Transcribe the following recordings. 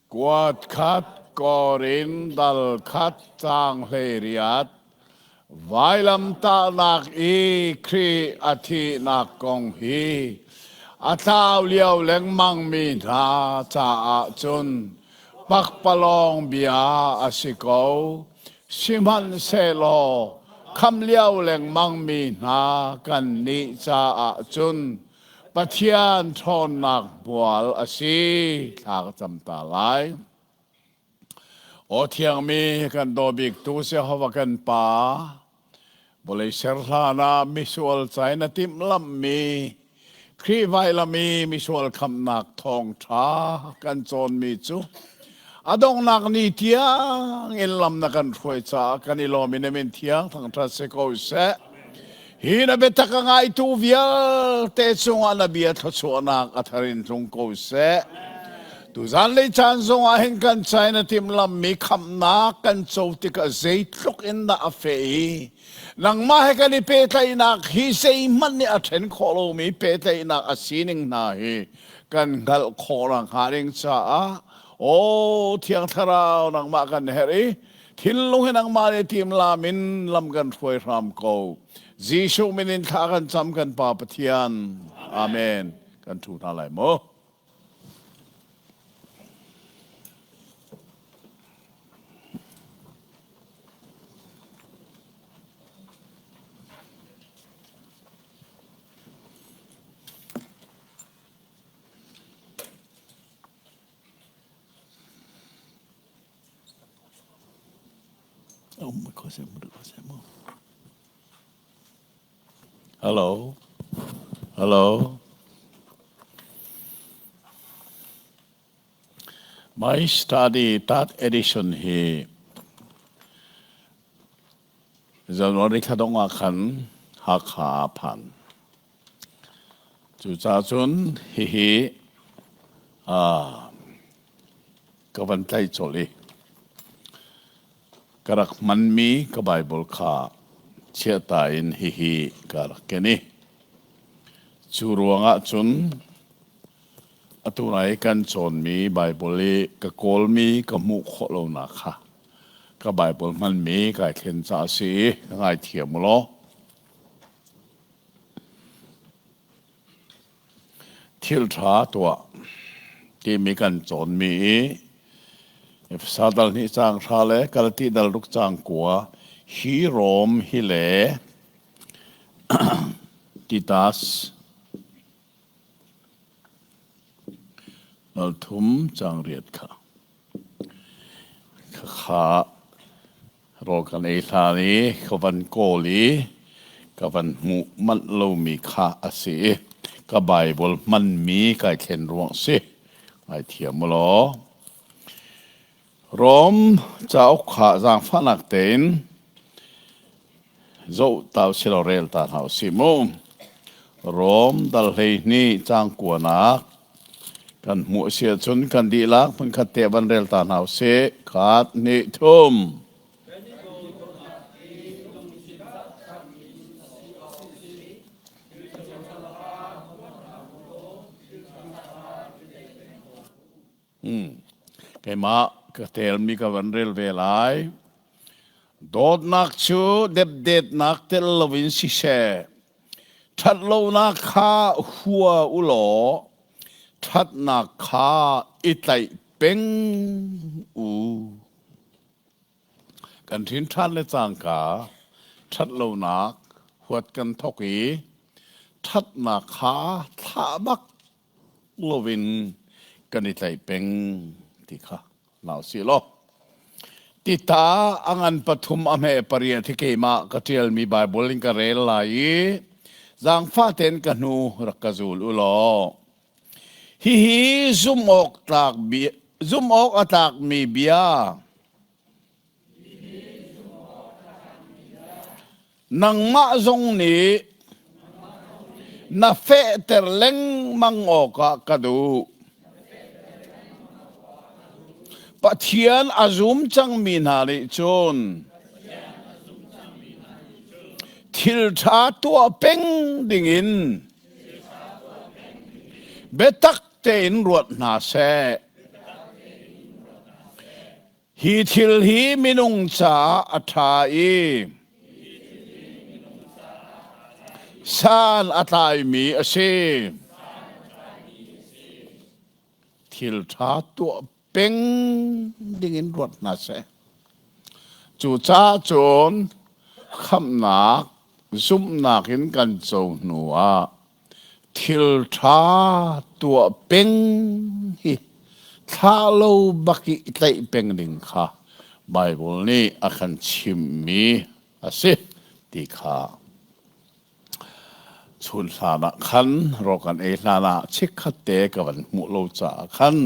Kuat khat Korin dal khat caang 18 Vailamtahnak i Khrih a thihnak kong hi a tlau lio lengmangmi hna caah cun pakpalawng bia a si ko. Sihmanhsehlaw khamh lio lengmangmi hna kannih caah cun Pathian ṭhawnnak hmual a si. Thla ka cam ta lai. Aw thiangmi kan daw biktu Jehovah kan Pa, vawlei ser hlan ah misual ca in a timhlamhmi Khrih vailam i misual khamhnak thawngṭha kan cawnmi cu a donghnak ni tiang in lam na kan hruai caah kan i lawm i na min thiang thangṭhat si ko seh. Hi na biatak a ngaitu vialte cungah na bia thluachuahnak a thar in tlung ko seh. Tuzan lei caan zongah hin kan ca in a timhlammi khamhnak kan co tikah zeitluk in dah a feh i nangmah he kan i pehtlaihnak hi zeihmanh nih a ṭhen khawh lomi pehtlaihnak a sining hna hi kan hngalh khawh nakhnga ding caah aw Thiang Thlarau nangmah kan herh i Thinlung hi nangmah nih timlam in lam kan hruai hram ko. Jesuh min in thla kan cam kan Pa Pathian. Amen. Kan thu hna lai mu. Hello. Hello. My study third edition hi January thla dongh ah khan Hakha ah phan. Cucaah cun hihi ka van tlaih colh i ka rak hmanmi ka Baibal kha chiahta in hihi ka rak ken i cu ruangah cun atu nai kan cawnmi Baibal i ka kawlmi ka hmuh khawh lonak kha ka Baibal hmanmi kai thlen caah a si i ka ngaithiam u law. Thilṭha tuah timi kan cawnmi i Efesa dal hnih caang hra le Galati dal ruk caang kua hi Rom hi le Titas dal thum caang riat kha Khakha rawl kan ei hlan i ka van kawl i ka van hmuh manh lomi kha a si i ka Baibal hmanmi kai thlen ruang si. Ngaithiam u law. Rom cauk kha zaangfahnak tein zoh ta usih law rel ta hna usih mu. Rom dal 12 caang kuanak kan hmuh a si ahcun kan dihlak hmunkhat te van rel ta hna usih. Khat, hnih, thum. Keimah ka telmi ka van rel ve lai. Dawtnak cu depdetnak tel loin siseh, ṭhatlonak kha hua u law ṭhatnak kha i tlaih peng u. Kan ṭhin ṭhan le cangka ṭhatlonak huat kan thawk i ṭhatnak kha thlah bak loin kan i tlaih peng ti kha nau si law tita a ngan pathum a hme pariat hi keimah ka ṭialmi Baibal in ka rel lai i zaangfah tein ka hnu rak ka zul u law hihi zumh awk tlak bia zumh awk a tlakmi bia Nangmah zong nih na fehter lengmang awkah ka duh. Pathian a zum cangmi hna nih cun thil ṭha tuah peng dingin biatak tein ruat hna seh. Hi thil hi minung caah a ṭha i san a tlaimi a si. Thil ṭha tuah peng dingin ruat hna seh. Cucaah cun khamhnak zumhnak in kan co hnu ah thil ṭha tuah peng hi thlah lo bak i tlaih peng ding kha Baibal nih a kan chimhmi a si ti kha Chun hlan ah khan rawl kan ei hlan ah chikkhat te ka van hmuh lo caah khan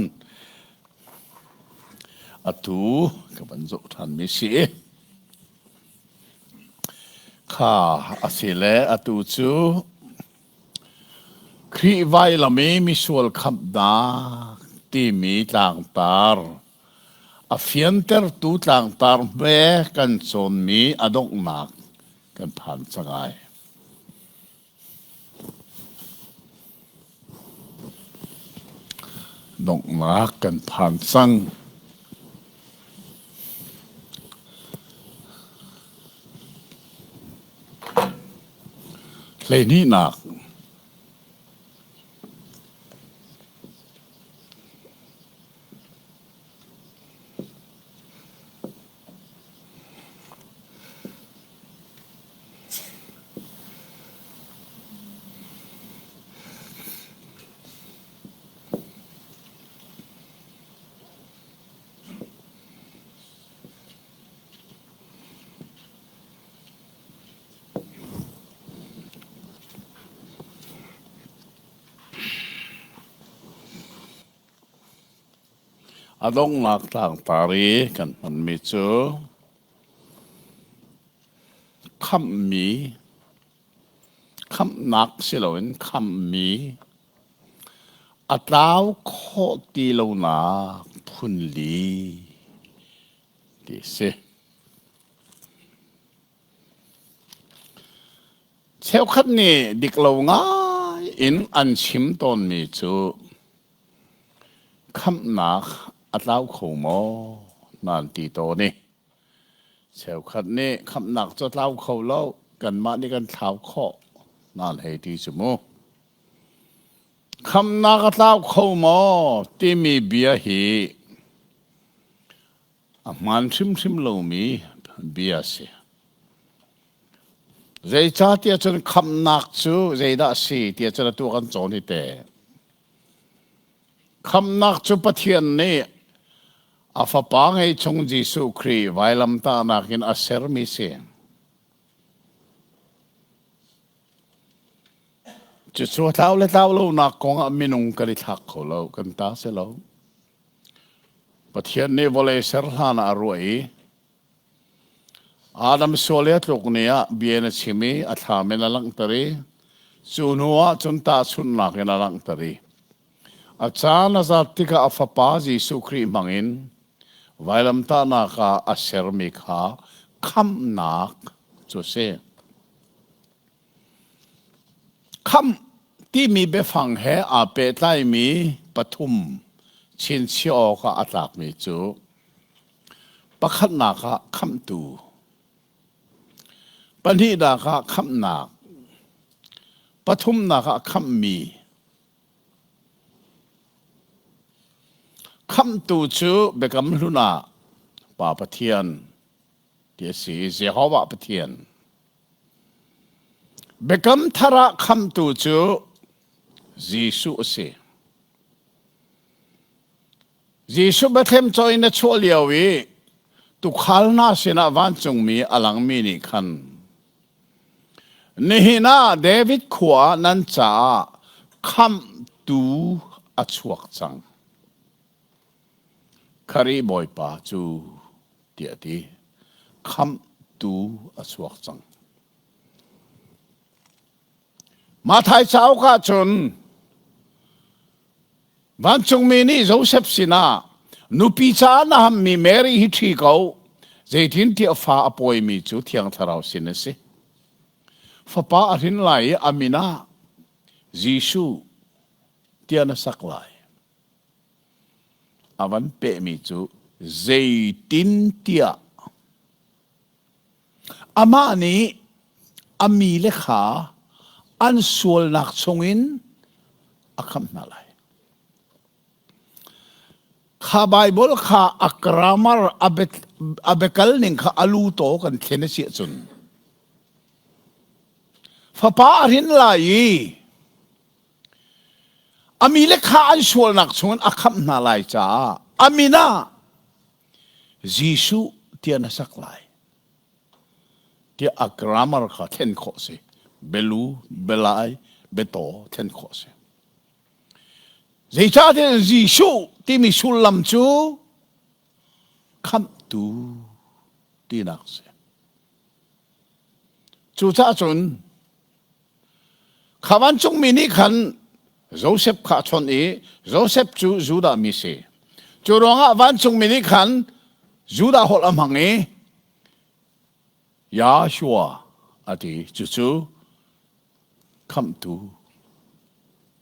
atu ka van zoh ṭhanmi si. Kha a si le atu cu Khrih vailam i misual khamhnak timi tlangtar a fiantertu tlangtar hme kan cawnmi a donghnak kan phan cang ai. Donghnak kan phan cang. Hleihnihnak. A donghnak tlangtar i kan hmanmi cu khamhmi, khamhnak si loin khamhmi a tlau khawh ti lonak phunli ti a si. Cheukhat nih dik lo ngai in an chim tawnmi cu Khamhnak a tlau kho maw nan ti tawn i cheukhat nih khamhnak cu a tlau kho lo kanmah nih kan thlau khawh nan hei ti cu mu. Khamhnak a tlau kho maw timi bia hi a hmaan hrimhrim lomi bia a si. Zeicahtiah cun khamhnak cu zeidah a si tiah cun atu kan cawn hi te. Khamhnak cu Pathian nih a Fapa ngeihchung Jesuh Khrih vailamtahnak in a sermi si. Cucu a tlau le tlau lonak kong ah minung kan i thlak kho lo, kan ta si lo. Pathian nih vawlei ser hlan ah a ruah i Adam sual i a tluk ni ah bia in a chim i a thlam in a langhter i cu hnu ah cun tahchunhnak in a langhter i a caan a zat tikah a fapa Jesuh Khrih hmangin vailamtahnak ah a sermi kha khamhnak cu a si. Khamh timi biafang he aa pehtlaimi pathum chinchiah awkah a tlakmi cu Pakhatnak ah khamhtu, pahnihnak ah khamhnak, pathumnak ah khamhmi. Khamhtu cu Biakam Hlun ah Pa Pathian ti a si i Jehovah Pathian. Biakam Thar ah khamhtu cu Jesuh a si. Jesuh Bethlehem caw in a chuah lio i tuukhal hna sinah vancungmi a langmi nih khan nihin ah David khua ah nan caah khamhtu a chuak cang. Kharih Bawipa cu tiah a ti. Khamhtu a chuak cang. Matthai cauk ah cun Vancungmi nih Josef sinah nupi caah na hammi Mary hi ṭhi ko, zeitintiah fa a pawimi cu Thiang Thlarau sin a si. Fapa a hrin lai i a min ah Jesuh tiah na sak lai. A van pehmi cu. Zeitintiah amah nih a mi le kha an sualnak chungin a khamh hna lai. Kha Baibal kha a grammar a biakal ning kha a lu taw kan thlen a si ahcun fapa a hrin lai i a mi le kha an sualnak chungin a khamh hna lai caah a min ah Jesuh tiah na sak lai tiah a grammar kha thlen khawh si. Belu, belai, betaw thlen khawh si. Zeicahtiah Jesuh timi sullam cu khamhtu tinak a si. Cucaah cun kha vancungmi nih khan Josef kha a chawnh i Josef cu Judah mi si. Cu ruangah vancungmi nih khan Judah holh a hmang i Yahshua a ti. Cucu khamhtu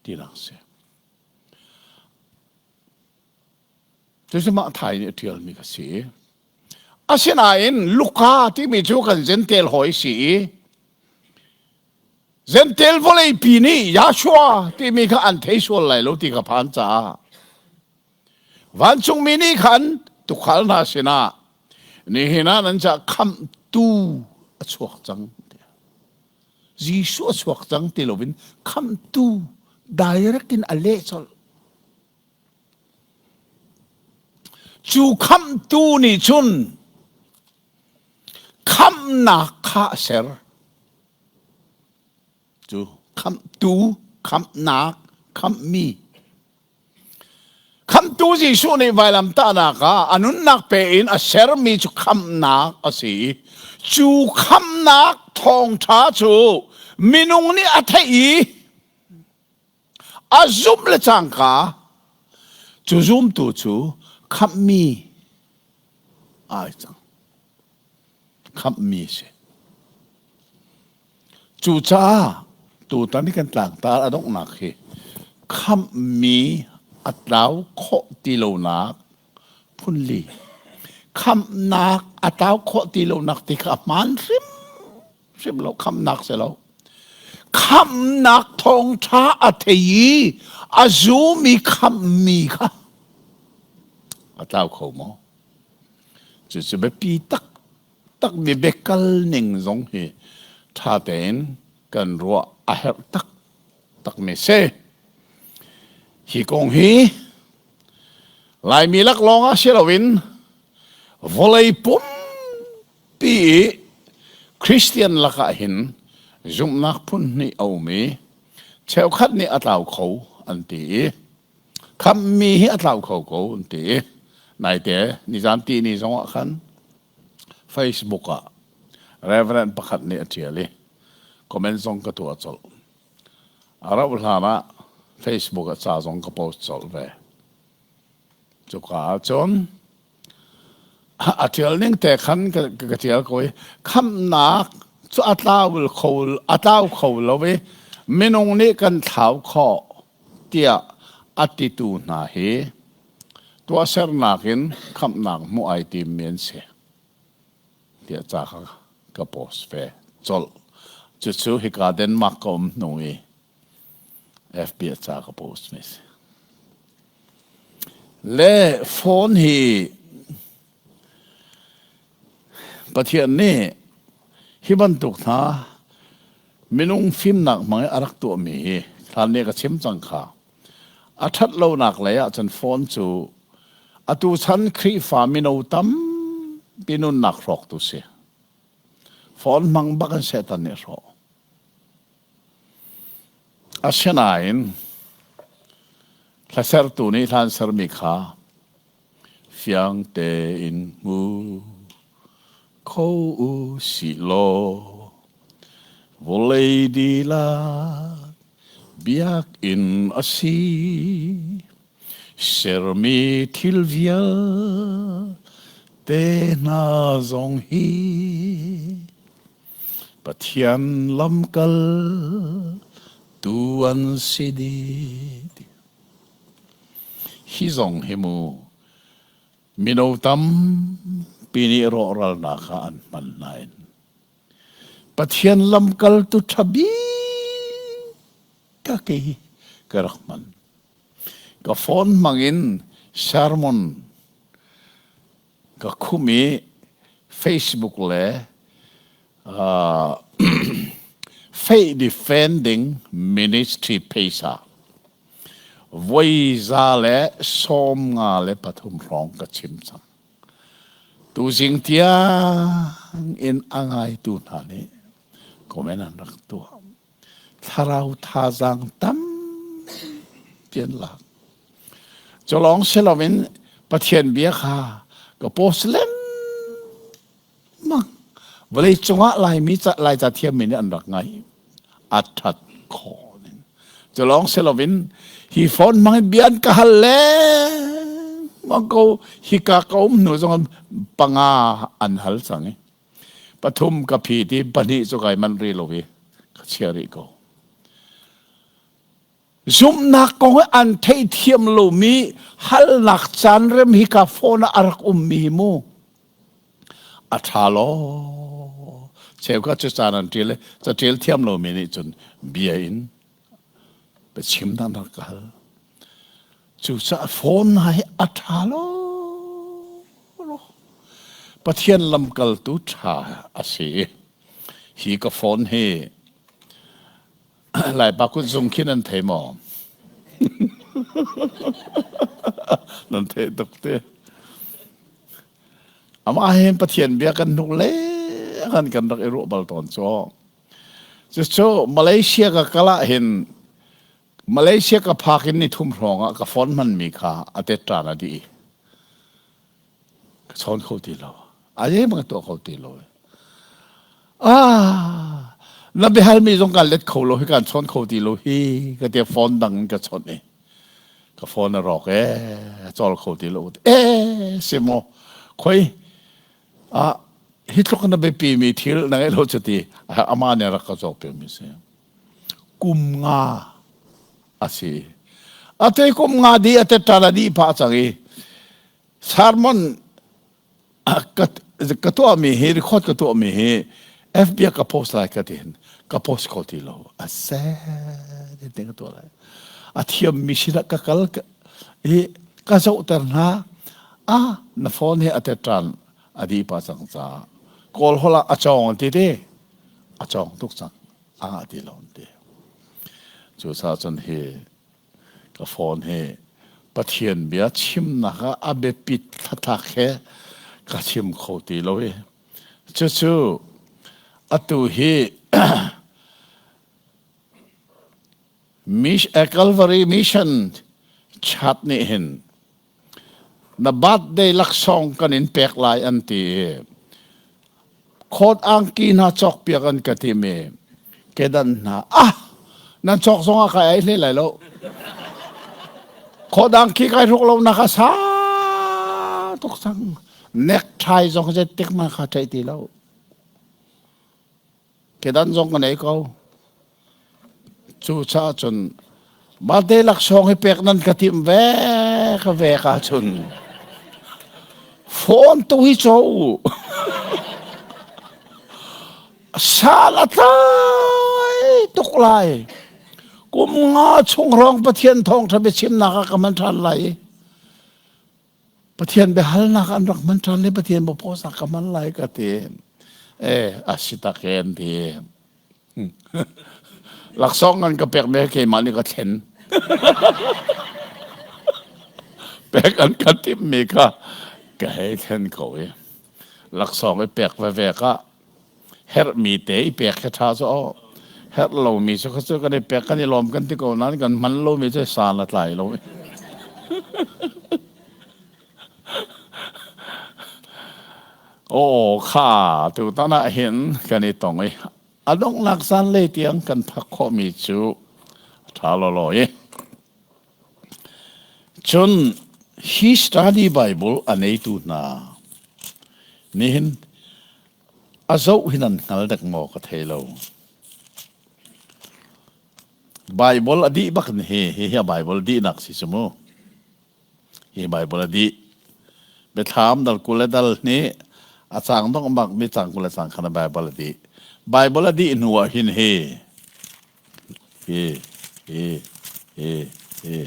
tinak a si. Cucu mah thai nih a ṭialmi ka si. Asinain Luka timi cu kan Gentel hawi si i Gentel vawleipi nih Yahshua timi kha an thei sual lai lo ti ka phan caah vancungmi nih khan tukhal hna sinah nihin ah nan ca khamhtu a chuak cang Jesuh a chuak cang ti loin khamhtu direct in a leh colh. Cu khamhtu nih cun khamhnak kha a ser. Cu khamhtu, khamhnak, khamhmi. Khamhtu Jesuh nih vailamtahnak ah a nunnak pe in a sermi cu khamhnak a si i cu khamhnak thawngṭha cu minung nih a theih i a zumh le cangka cu zumtu cu khamhmi ai cang. Khamhmi a si. Cucaah tutan i kan tlangtar a donghnak hi khamhmi a tlau khawh ti lonak phunli. Khamhnak a tlau khawh ti lonak ti kha a hmaan hrimhrim lo, khamhnak si lo. Khamhnak thawngṭha a thei i a zumi khamhmi kha a tlau kho maw? Cucu biapi tak takmi biakal ning zong hi ṭha tein kan ruah a herh taktakmi si. Hi kong hi Laimi laklawng ah si loin vawlei pumpi i Christian lakah hin zumhnak phun hnih a um i cheukhat nih a tlau kho an ti i khammi hi a tlau kho ko an ti i naite nizan ti ni zong ah khan Facebook ah Reverend pakhat nih a ṭial i comment zong ka tuah colh. A rauh hlan ah Facebook ah ca zong ka post colh ve. Cuka ah cun a ṭial ning te khan ka, ka ṭial ko i khamhnak cu a tlau kho a tlau kho lo i minung nih kan thlau khawh tiah a titu hna hi tuahsernak in khamhnak hmuh ai timmi an si tiah ca kha ka post ve colh. Cucu hika Denmark ka um hnu i FB ah ca ka post mi si. Le phone hi Pathian nih hi bantuk hna minung fimnak hmang i a rak tuahmi hi hlan nih ka chim cang kha. A ṭhat lonak lei ahcun phone cu atu chan Khrihfa mino tampi nunnak hrawktu si. Phone hmang bak in Satan nih a hrawh. Asinain hlasertu nih hlan sermi kha fiang tein hmu kho u sih law vawlei dihlak biakinn a si sermi thil vialte hna zong hi Pathian lamkal tu an si dih. Hi zong hi mu. Mino tampi nih rawhralnak ah an hman nain Pathian lamkaltu ṭha bik ka kei ka rak hman. Ka phone hmangin sermon ka khum i Facebook le uh, Faith Defending Ministry page ah voi 193 hrawng ka chim cang. Tuzing tiang in a ngaitu hna nih comment an rak tuah. Thlarau thazaang tampi an lak. Cu lawng si loin Pathian bia kha ka post lengmang. Vawlei cungah Laimi ca Laica thiammi nih an rak ngaih. A ṭhat khawh ning. Cu lawng si loin hi phone hmang in bia an ka hal lengmang ko. Hika ka um hnu zong panga an hal cang i pathum ka phi ti pahnih cu kai manh rih lo i ka chia rih ko. Zumhnak kong i an theihthiam lomi halnak caan rem hi ka phone ah a rak ummi hi mu. A ṭha law. Cheukhat cu caan an ṭial i caṭial thiam lomi nih cun bia in biachim an rak ka hal. Cucaah phone hna hi a ṭha law. Pathian lamkaltu ṭha a si i hi ka phone hi Laipa kutzung khi nan thei maw? nan theih tuk te. Amah hin Pathian bia kan hnuk le kan kan rak i ruah bal tawn cu. Cucu Malaysia ka kal ah hin Malaysia ka phak in ni thum hrawng ah ka phone hmanmi kha a tet ṭan a dih. Ka chawn kho ti lo. A zeihmanh ka tuah kho ti lo. Ah, na biahalmi zong kan let kho lo hi kan chawn kho ti lo hi ka ti phone dang in ka chawnh i ka phone a rawk ee a cawl kho ti lo ee si maw khoi ah hi tluk na biapi mi thil na ngeih lo cu ti amah nih rak ka cawk piakmi si kum nga a si ate kum nga di ate ṭan a dih phah cang i sermon ka tuahmi hi record ka tuahmi hi FB ah ka post lai ka ti ka post kho ti lo a sad in ka tuah lai a thiammi sinah ka kal i ka zohter hna ah na phone hi a tetran a di pa cang ca kawl hol ah a cawng an ti ti a cawng tuk cang a ngah ti lo an ti cu sa cun hi Ka phone hi Pathian bia chimnak ah a biapit thlatlak he ka chim kho ti lo i cucu atu hi Calvary Mission chat nih hin Na birthday laksawng kan in pek lai an ti i khawt angki hna cawkpiak an ka tim i kedan hna ah nan cawk zong ah kai ai hle lai lo khawt angki kai hruk lo nak a sa tuk cang necktie zong zeitik ma kha theih ti lo Kedan zong ka nei ko. Cucaah cun birthday laksawng hi pek nan ka timh ve ka vek ahcun phone tu hi caw u. Sal a tlai tuk lai. Kum nga chung hrawng Pathian thawngṭha biachimnak ah ka hman ṭhan lai i Pathian biahalnak an rak hman ṭhan le Pathian biapawsak ka hman lai ka ti. Eh, a si tak e an ti. Laksawng an ka pek me keimah nih ka thlen. Pek an ka timhmi kha ka hei thlen ko i laksawng i pek veve ka herhmi te i pek khi ṭha cu aw. Herh lomi cu kha cu kan i pek kan i lawm kan ti ko nain kan hman lomi cu san a tlai lo. Aw kha tutan ah hin kan i tong i a donghnak zanlei tiang kan phak khawhmi cu a ṭha lawlaw i cun hi study Bible a neitu hna nihin A zoh hi nan hngal dek maw ka thei lo. Bible a dih bak ni hi hi hi a Bible dihnak si cu mu. Hi Bible a dih. Biathlam dal 20 le dal hnih a cang dong bak mi cang 20 le cang khan Bible a dih. Bible a dih hnu ah hin hi hi hi hi hi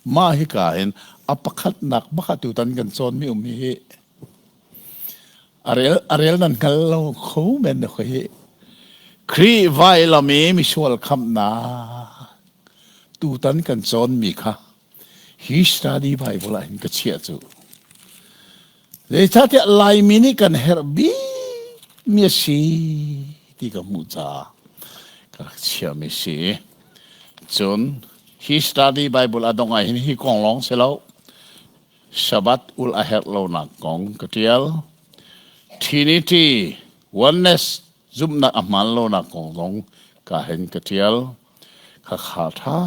mah hika hin a pakhatnak bak tutan kan cawn mi um hi a rel a rel nan hngal lo kho men na hi Khrih vailam i misual khamhnak tutan kan cawn mi kha Hi study Bible ah hin ka chiah cu. Zeicahtiah Laimi nih kan herh bikmi a si ti ka hmuh caah ka rak chiahmi si. Cun hi study Bible a dong ah hin hi kong lawng si lo. Sabbath ul a herh lonak kong ka tial. Trinity, oneness zumhnak a hmaan lonak kong zong ka hen ka ṭial. Khakha ṭha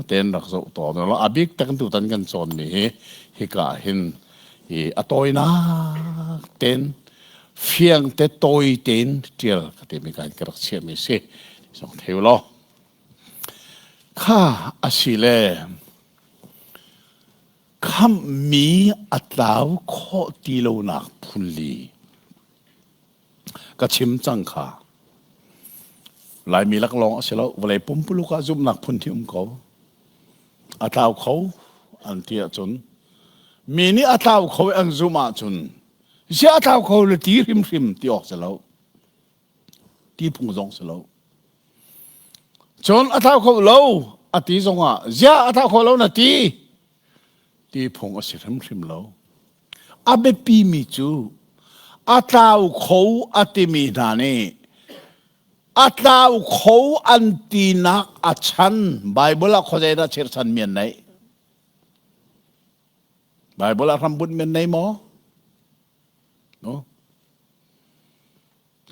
tein rak zoh tawn law a bik tak tutan kan cawnmi hi hika hin i a tawinak tein fiang te tawi tein ṭial ka timi ka ka rak chiahmi si zong theu law kha a si le khamhmi a tlau khawh ti lonak phun li Ka chim cang kha. Laimi laklawng a si lo. Vawlei pumpuluk ah zumhnak phun hi um ko. A tlau kho an ti ahcun mi nih a tlau kho i an zumh ahcun ziah a tlau kho le ti hrimhrim ti awk si lo. Ti phung zong si lo. Cun a tlau kho lo a ti zongah ziah a tlau kho lo na ti ti phung a si hrimhrim lo. A biapimi cu a tlau kho a timi hna nih a tlau kho an tinak a chan Bible ah khuazei dah chirchan mi an neih? Bible ah hrambunh mi an nei maw? No.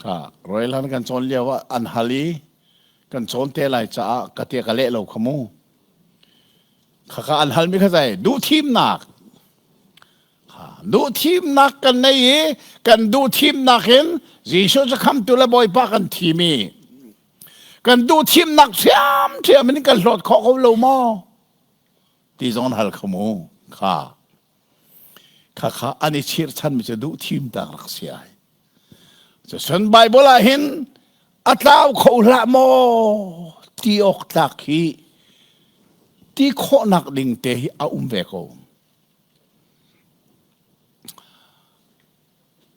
Kha Royal han kan cawn lio ah an hal i kan cawn te lai caah ka tia ka leh lo kha mu. Khakha an halmi kha zei duhthimnak duhthimnak kan nei i kan duhthimnak in Jesuh cu khamtu le Bawipa kan thim i kan duhthimnak ṭhiamṭhiam in kan hlawt khawh ko lo maw ti zong an hal kha mu kha khakha an i chirchanmi cu duhthim tak rak si ai Cun Baibal ah hin a tlau kho hlah maw ti awk tlak hi ti khawhnak ding te hi a um ve ko.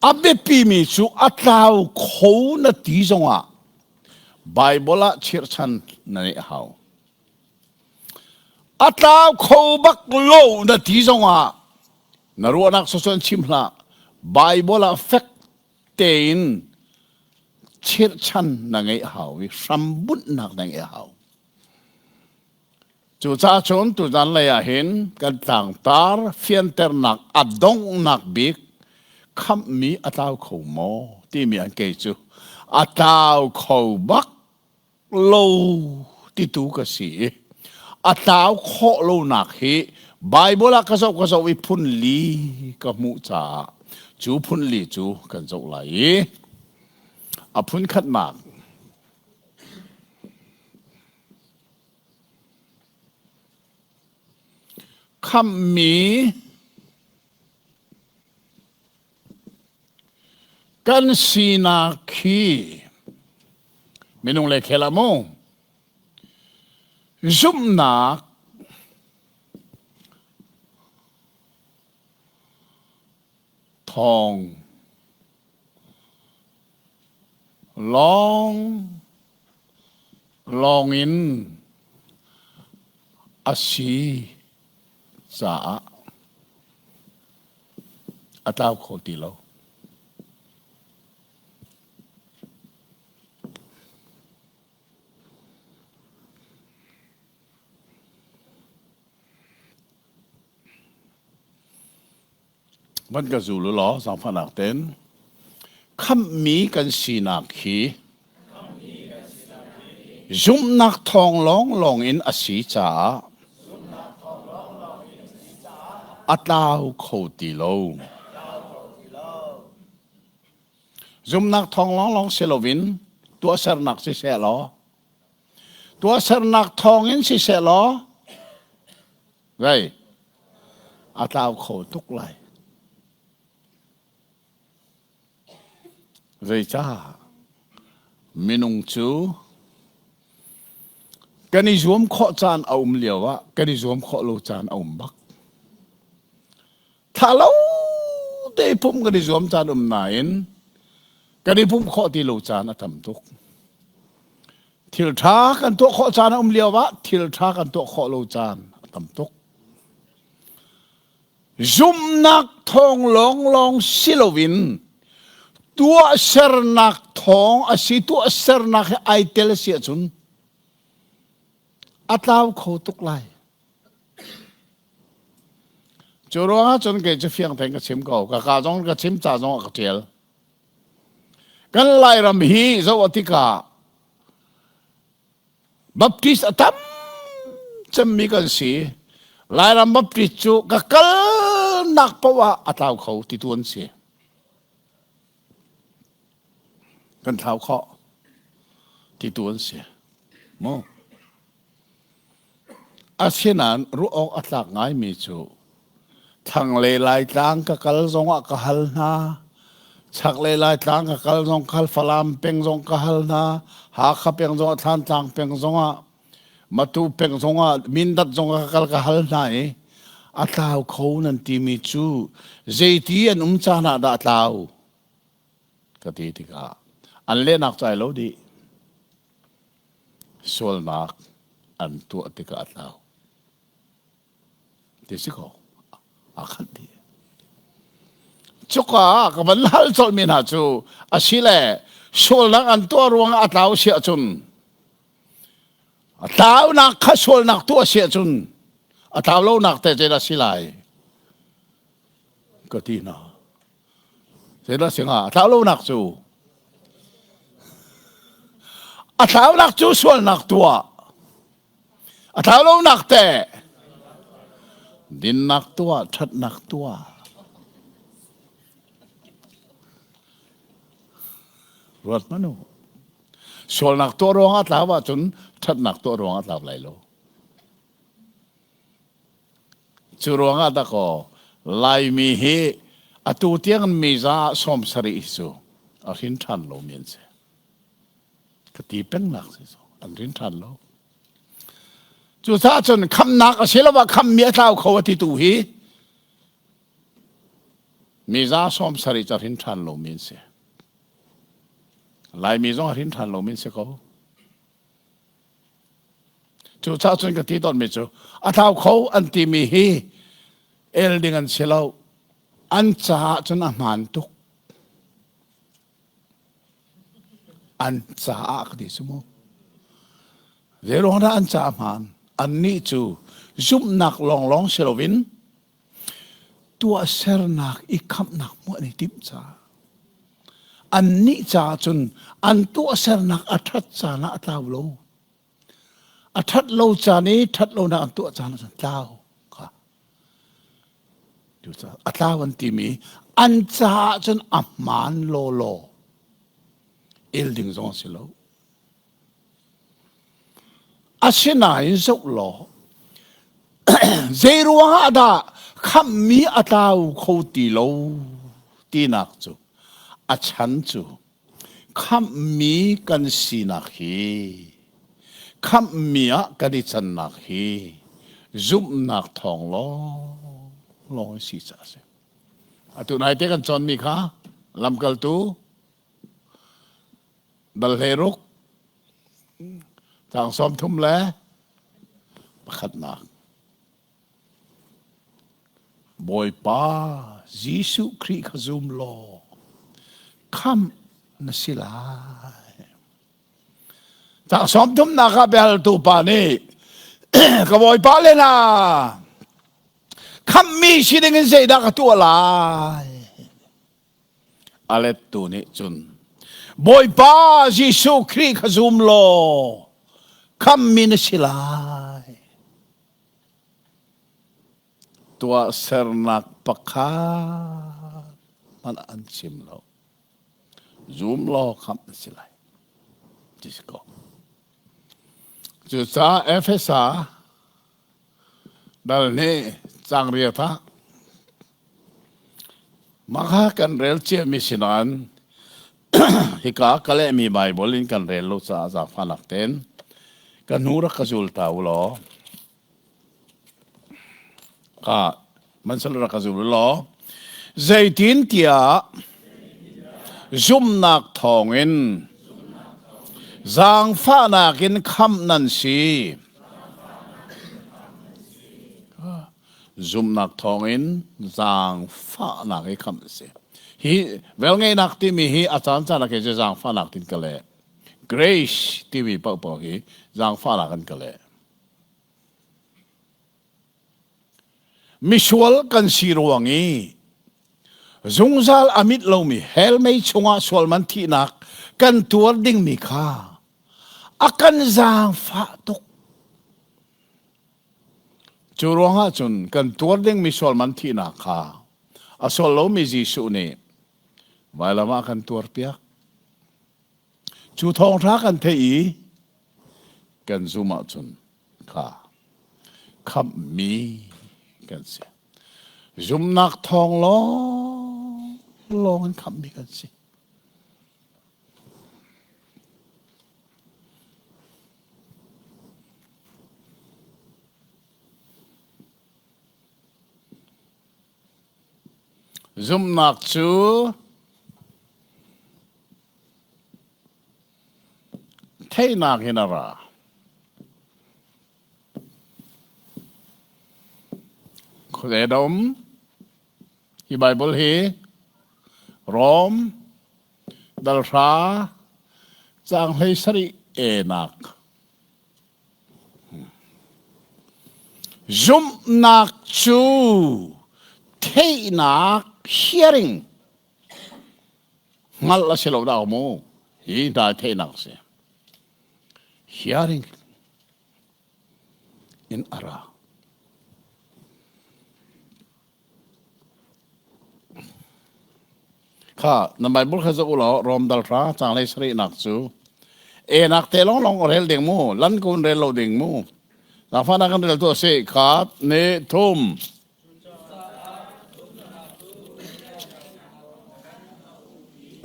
A biapimi cu a tlau kho na ti zongah Baibal ah chirhchan na neih a hau. A tlau kho bak lo na ti zongah Na ruahnak sawsawh in chim hlah. Baibal ah fek tein chirhchan na ngeih hau i hrambunhnak na ngeih hau. Cucaah cun tuzan lei ah hin kan tlangtar fianternak a donghnak bik khamhmi a tlau kho maw timi an kei cu a tlau kho bak lo titu ka si i a tlau khawh lonak hi Bible ah ka zoh ka zoh i phun li ka hmuh caah cu phun li cu kan zoh lai i a phun khatnak khamhmi Kan sinak hi minung le khel ah mu zumhnak thawng lawng lawng in a si caah a tlau kho ti lo. Van ka zul u law zaangfahnak ten khamhmi kan sinak hi zumhnak thawng lawnglawng in a si caah a tlau kho ti lo. Zumhnak thawng lawnglawng si loin tuahsernak siseh law tuahsernak thawngin siseh law zei a tlau kho tuk lai. Zeicah? Minung cu kan i zuam khawh caan a um lio ah kan i zuam khawh lo caan a um bak. Tha lo te pumh kan i zuam caan um nain kan i pumh khawh ti lo caan a tam tuk. Thil ṭha kan tuah khawh caan a um lio ah thil ṭha kan tuah khawh lo caan a tam tuk. Zumhnak thawng lawnglawng si loin tuahsernak thawng a si tuahsernak he ai tel a si ahcun a tlau kho tuk lai. Cu ruangah cun kei cu fiang tein ka chim ko. Ka ka zong ka chim ca zong ah ka ṭial. Kan Lairam hi zoh tikah Baptist a tam cemmi kan si. Lairam Baptist cu ka kalnak paoh ah a tlau kho ti tu an si. Kan thlau khawh ti tu an si. Mu. Asinain ruah awk a tlak ngaimi cu thlanglei Laitlang ka kal zongah ka hal hna, chaklei Laitlang ka kal zong ka hal, Falam peng zong ka hal hna, Hakha peng zongah, Thlantlang peng zongah, Matu peng zongah, Mindat zongah ka kal ka hal hna i a tlau kho nan timi cu zeiti an um caan ah dah a tlau ka ti tikah an lehnak cu ai lo dih. Sualnak an tuah tikah a tlau. Ti si ko. Aa khat dih. Cuka ah ka van hal colhmi hna cu asile sualnak an tuah ruangah a tlau si ahcun a tlaunak kha sualnak tuah si ahcun a tlau lonak te zeidah si lai ka ti hna. Zeidah si hnga? A tlau lonak cu a tlaunak cu sualnak tuah. A tlau lonak teh dinnak tuah, ṭhatnak tuah. Ruat hmanh u. Sualnak tuah ruangah tlau ahcun ṭhatnak tuah ruangah tlau lai lo. Cu ruangah dakaw Laimi hi atu tiang miza 70 hi cu a hrin ṭhan lomi an si. Ka ti pengnak si cu an hrin ṭhan lo. Cucaah cun khamnak a si lo ah khammi a tlau kho a ti tu hi miza 70 cu a hrin ṭhan lomi an si. Laimi zong a hrin ṭhan lomi an si ko. Cucaah cun ka ti tawnmi cu a tlau kho an timi hi el ding an si lo. An caah cun a hmaan tuk. An caah ka ti cu mu. Zeiruang dah an caah hmaan? Annih cu zumhnak lawnglawng si loin tuahsernak i khamhnak hmuh an i timh caah annih caah cun an tuahsernak a ṭhat caan ah a tlau lo. A ṭhat lo caan i ṭhat lonak an tuah caan ah cun tlau kha. Cucaah a tlau an timi an caah cun a hmaan lawlaw. El ding zong a si lo. Asinain zoh law zeiruang ah dah khamhmi a tlau kho ti lo tinak cu a chan cu khamhmi kan sinak hi khamhmi ah kan i cannak hi zumhnak thawng lawnglawng si caah a si. Atu naite kan cawnmi kha lamkaltu dal 16 caang 31. Bawipa Jesuh Khrih kha zum law khamh na si lai. Caang 30nak ah biahaltu pa nih ka Bawipa le na khamhmi si ding in zeidah ka tuah lai? A lettu nih cun Bawipa Jesuh Khrih kha zum law khamhmi na si lai. Tuahsernak pakhat hmanh an chim lo. Zum law khamh na si lai. Ti si ko. Cucaah Efesa dal nih caang riat ah mah kha kan rel ciami si nain. Hika ka lehmi Baibal in kan rel lo caah zaangfahnak tein ka hnu rak ka zul ta u law ka mansal rak ka zul u law zeitintiah zumhnak thawngin zaangfahnak in khamh nan si. Zumhnak thawngin zaangfahnak i khamh a si. Hi velngeihnak timi hi a caan caan ah kei cu zaangfahnak tin ka leh. Grace timi paohpaoh hi zaangfahnak an ka leh. Misual kan si ruang i zungzal a mit lomi hell mei chungah sualman thihnak kan tuar dingmi kha a kan zaangfah tuk. Cu ruangah cun kan tuar dingmi sualman thihnak kha a sual lomi Jesuh nih vailam ah kan tuarpiak. Cu thawngṭha kan theih i kan zum ahcun kha khamhmi kan si. Zumnak thawng lawnglawng in khamhmi kan si. Zumhnak cu theihnak in a ra. Khuazei dah um? Hi Baibal hi Rom dalhra caang 17 enak Zumhnak cu theihnak hearing hngalh a si lo dah mu hi hna theihnak a si hearing in a ra Kha na Bible kha zoh u law Rom dal hra caanglei sarihnak cu enak te lawnglawng rel ding mu lan kun rel lo ding mu Zaangfahnak kan rel tu a si khat ne thum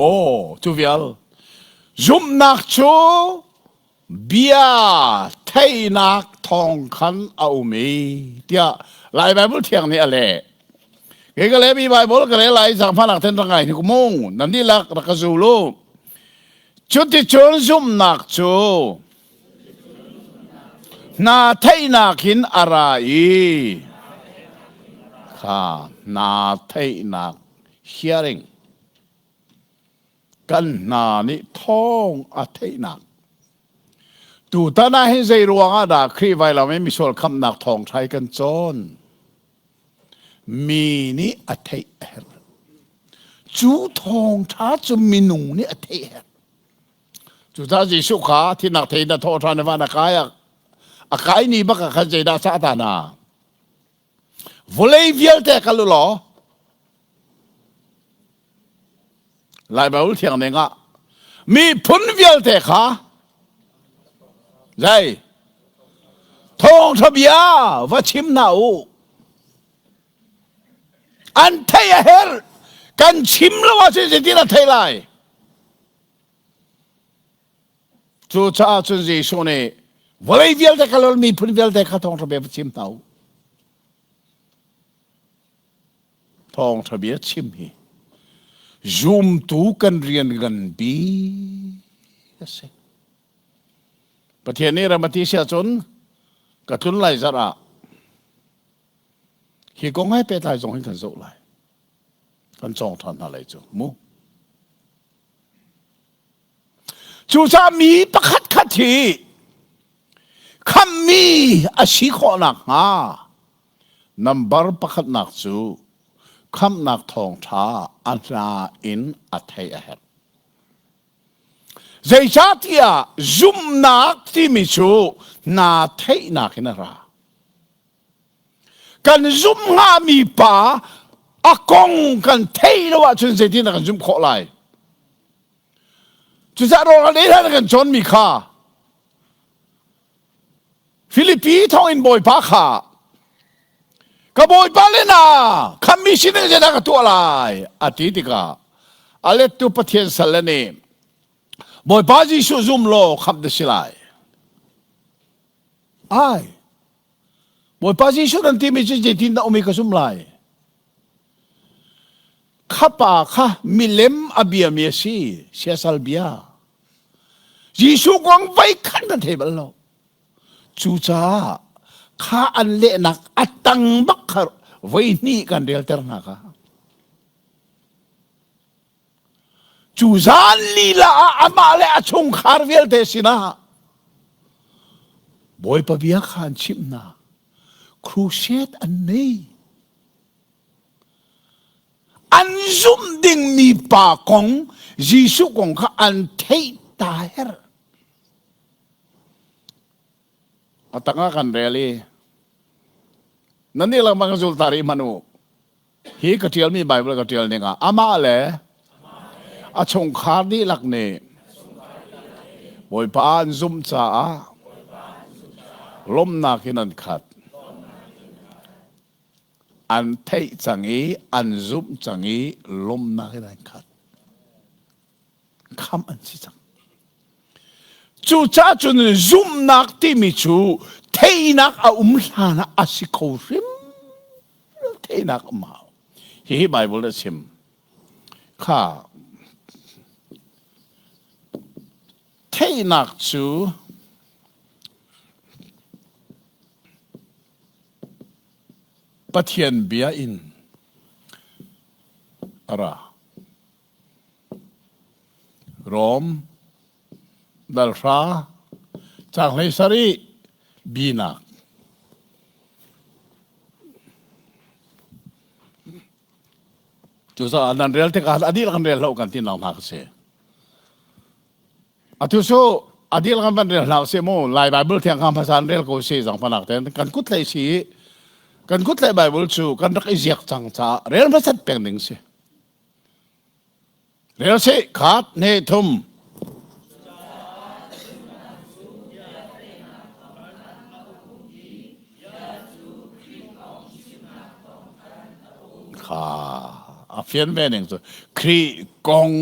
Oh cu vial zumhnak cu bia theihnak thawng khan a um i tiah Lai Bible thiang nih a leh. Kei ka lehmi Bible ka rel lai zaangfahnak ten rak ngai hnik mung nan dihlak rak ka zul u. Cuticun zumhnak cu hna theihnak in a ra i kha hna theihnak hearing Kan hna nih thawng a theihnak. Tutan ah hin zei ruang ah dah Khrih vailam i misual khamhnak thawngṭha hi kan cawn? Mi nih a theih a herh. Cu thawngṭha cu minung nih a theih a herh. Cucaah Jesuh kha thihnak thei in a thawh ṭhan i van a kai ah a kai ni bak ah khan zeidah a cah ta hna? Vawlei vialte kal u law Lai Baibal thiang ning ah miphun vialte kha zei thawngṭha bia va chim hna u. An theih a herh. Kan chim lo ahcun zeitin a theih lai? Cucaah cun Jesuh nih vawlei vialte kal miphun vialte kha thawngṭha bia va chim hna u. Thawngṭha bia chim hi zumtu kan rian nganpi a si. Pathian nih ram a ti si ahcun ka tlun lai zarh ah hi kong he pehtlai zong hin kan zoh lai. Kan cawng ṭhan hna lai cu mu. Cucaah mi pakhat khat hi khamhmi a si khawh nakhnga Nambar pakhatnak cu khamhnak thawngṭha a hna in a theih a herh. Zeicahtiah zumhnak timi cu hna theihnak in a ra. Kan zumh hngami pa a kong kan theih lo ahcun zeitin dah kan zumh khawh lai? Cucaah rawl ei hlan kan cawnmi kha Filipi thawngin Bawipa kha ka Bawipa le na khammi sin in zeidah ka tuah lai a ti tikah a lettu Pathian sal le nih. Bawipa Jesuh zum law khamh na si lai. Ai. Bawipa Jesuh nan timi cu zeitin dah um i ka zum lai? Kha pa kha milem a biami a si, siasal bia. Jesuh kong voi khat na thei bal lo. Cucaah kha an lehnak a tang bak kha voi hnih kan relter hna kha. Cu zan lila ah amah le a chungkhar vialte sinah Bawipa bia kha an chimh hna. Crusade an nei. An zumh dingmi pa kong Jesuh kong kha an theih ta herh. A tangah kan rel i nan nih lengmang zul ta rih hmanh u. Hi ka ṭialmi Baibal ka ṭial ning ah amah le a chungkhar dihlak nih Bawipa an zumh caah lawmhnak in an khat. An theih cang i an zumh cang i lawmhnak in an khat. Khamh an si cang. Cucaah cun zumhnak timi cu theihnak a um hlan ah a si kho hrim theihnak um hau. Hihi Bible a chim. Kha theihnak cu Pathian bia in a ra. Rom dal hra caang hlei sarih binak. Cucaah nan rel tikah a dihlak kan rel hlah kan ti nak hna ka si. Atu cu a dihlak kan van rel hlah usih mu Lai Bible thiang kha hmasa an rel ko si zangfanak tein kan kut hlei si kan kut hlei Bible cu kan rak i ziak cang caah rel hmasat peng ding si. Rel sih, khat, hnih, thum. Kha a fian ve ning cu Khrih kong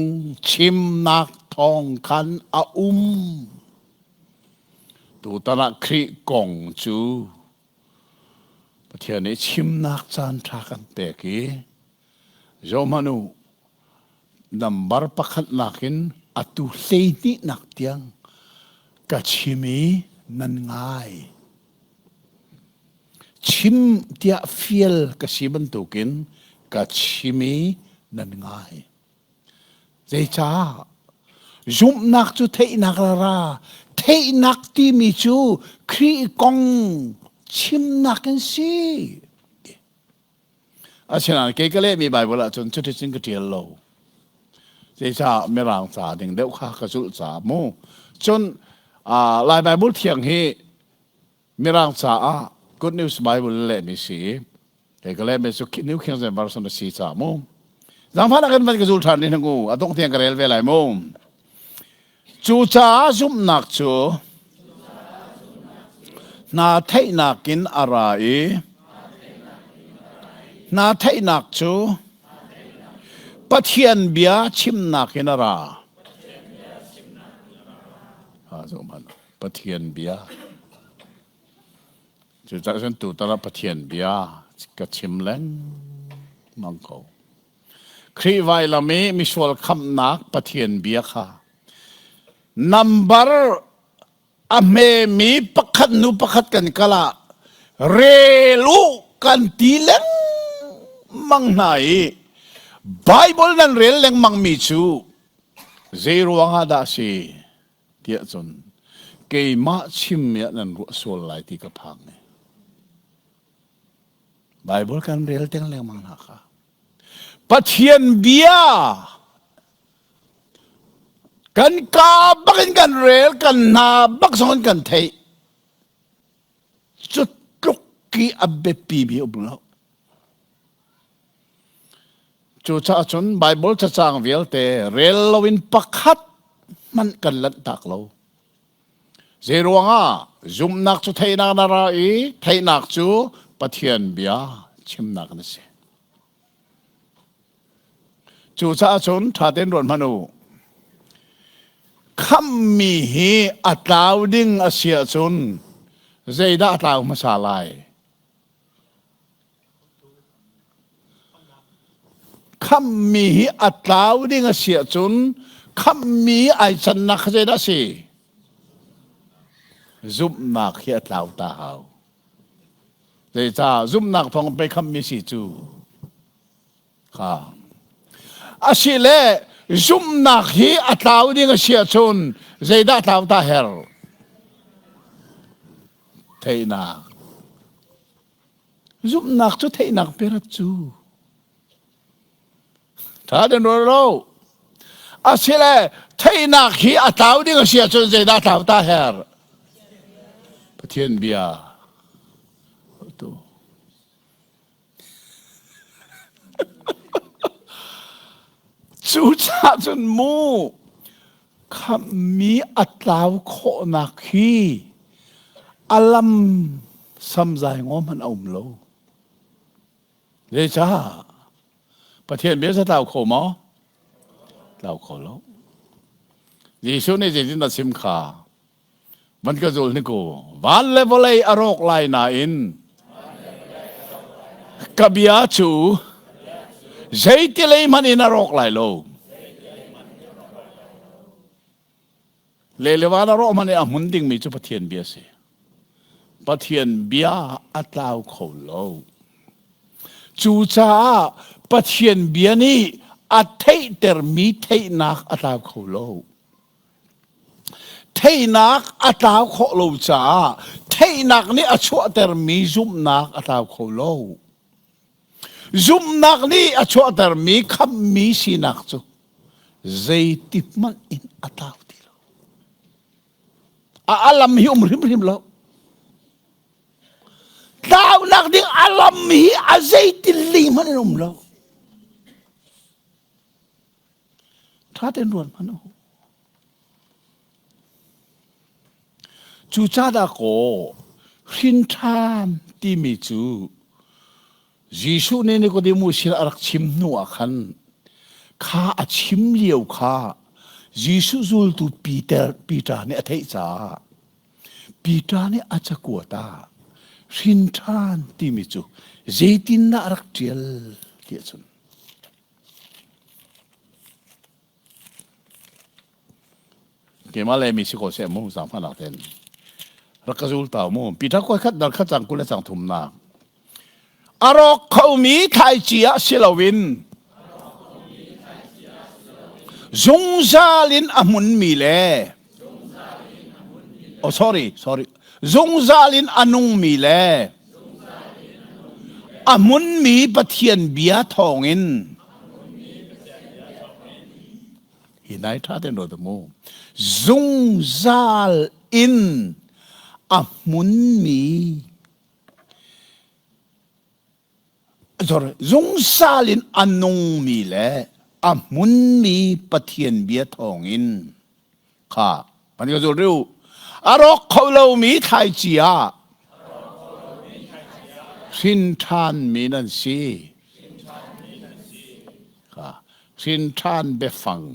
chimnak thawng khan a um. Tutan ah Khrih kong cu Pathian nih chimnak caan ṭha kan pek i Zohhmanh u, nambar pakhatnak in atu hleihnihnak tiang ka chim i nan ngai. Chim tiah fial ka si bantukin ka chim i nan ngai. Zeicah? Zumhnak cu theihnak ra ra. Theihnak timi cu Khrih kong chimnak in si. Asinain kei ka lehmi Baibal ahcun cuticun ka ṭial lo. Zeicah Mirang ca ding deuh kha ka zulh caah mu. Cun Lai Baibal thiang hi Mirang caah Good News Bible lehmi si. Kei ka lehmi cu New King James Version a si caah mu. Zaangfahnak in van ka zul ṭhan rih hna u. A dongh tiang ka rel ve lai mu. Cucaah zumhnak cu hna theihnak in a ra i hna theihnak cu Pathian bia chimnak in a ra. Pathian bia. Cucaah cun tutan ah Pathian bia ka chim lengmang ko. Khrih vailam i misual khamhnak Pathian bia kha nambar a hmemi pakhat hnu pakhat kan kal ah rel u kan ti lengmang hna i Bible nan rel lengmang mi cu zei ruangah dah a si tiah cun keimah chimmi ah nan ruah sual lai ti ka phang i Bible kan rel teng lengmang hna kha. Pathian bia kan ka bak in kan rel kan hna bak zong in kan theih cu tluk ki a biapi mi um lo cucaah cun Bible cacang vialte rel loin pakhat hmanh kan lanh tak lo Zeiruangah zumhnak cu theihnak na ra i theihnak cu Pathian bia chimnak na si. Cucaah cun ṭha tein ruat hmanh u. Khamhmi hi a tlau ding a si ahcun zeidah a tlau hmasa lai? Khamhmi hi a tlau ding a si ahcun khamhmi ai cannak kha zeidah a si? Zumhnak hi a tlau ta hau. Zeicah zumhnak thawng pei khamhmi si cu? Kha. Asile zumhnak hi a tlau ding a si ahcun zeidah tlau ta her? Theihnak. Zumhnak cu theihnak perat cu. Tha den rual lo. Asile theihnak hi a tlau ding a si ahcun zeidah tlau ta her? Pathian bia. Tu. Cucaah cun mu khamhmi a tlau khawhnak hi a lam samzai ngaw hmanh a um lo. Zeicah? Pathian bia sa tlau kho maw? Tlau kho lo. Jesuh nih zeitin a chim kha? Van ka zul ni ku. Van le vawlei a rawk lai nain ka bia cu zeitilei hmanh in a rawk lai lo. Le le van a rawh hmanh i a hmun dingmi cu Pathian bia si. Pathian bia a tlau kho lo. Cucaah Pathian bia nih a theihtermi theihnak a tlau kho lo. Theihnak a tlau khawh lo caah theihnak nih a chuahtermi zumhnak a tlau kho lo. Zumhnak nih a chuahtermi khamhmi sinak cu zeiti hmanh in a tlau ti lo. A alam hi um hrimhrim lo. Tlaunak ding alam hi a zeitin ling hmanh in um lo. Ṭha tein ruat hmanh u. Cucaah kaw hrin ṭhan timi cu Jesuh nih Nicodemus sin a rak chim hnu ah khan kha a chim lio kha Jesuh zultu Peter Peter nih a theih caah Peter nih a cakuat ah hrin ṭhan timi cu zeitindah a rak ṭial ti ahcun Keimah le mi si ko seh mu zaangfahnak ten rak ka zul tau mu Peter koi khat dal khat cang kul le cang thumnak a rawk khomi thlaici ah si loin zungzal in a hmunmi le oh sorry sorry zungzal in a nungmi le A hmunmi Pathian bia thawngin hi nai ṭha tein ruat mu zungzal in a hmunmi sorry zungzal in a nungmi le a hmunmi Pathian bia thawngin Kha kan ka zul riu. A rawk kho lomi thlaici ah hrin ṭhanmi nan si. Kha hrin ṭhan biafang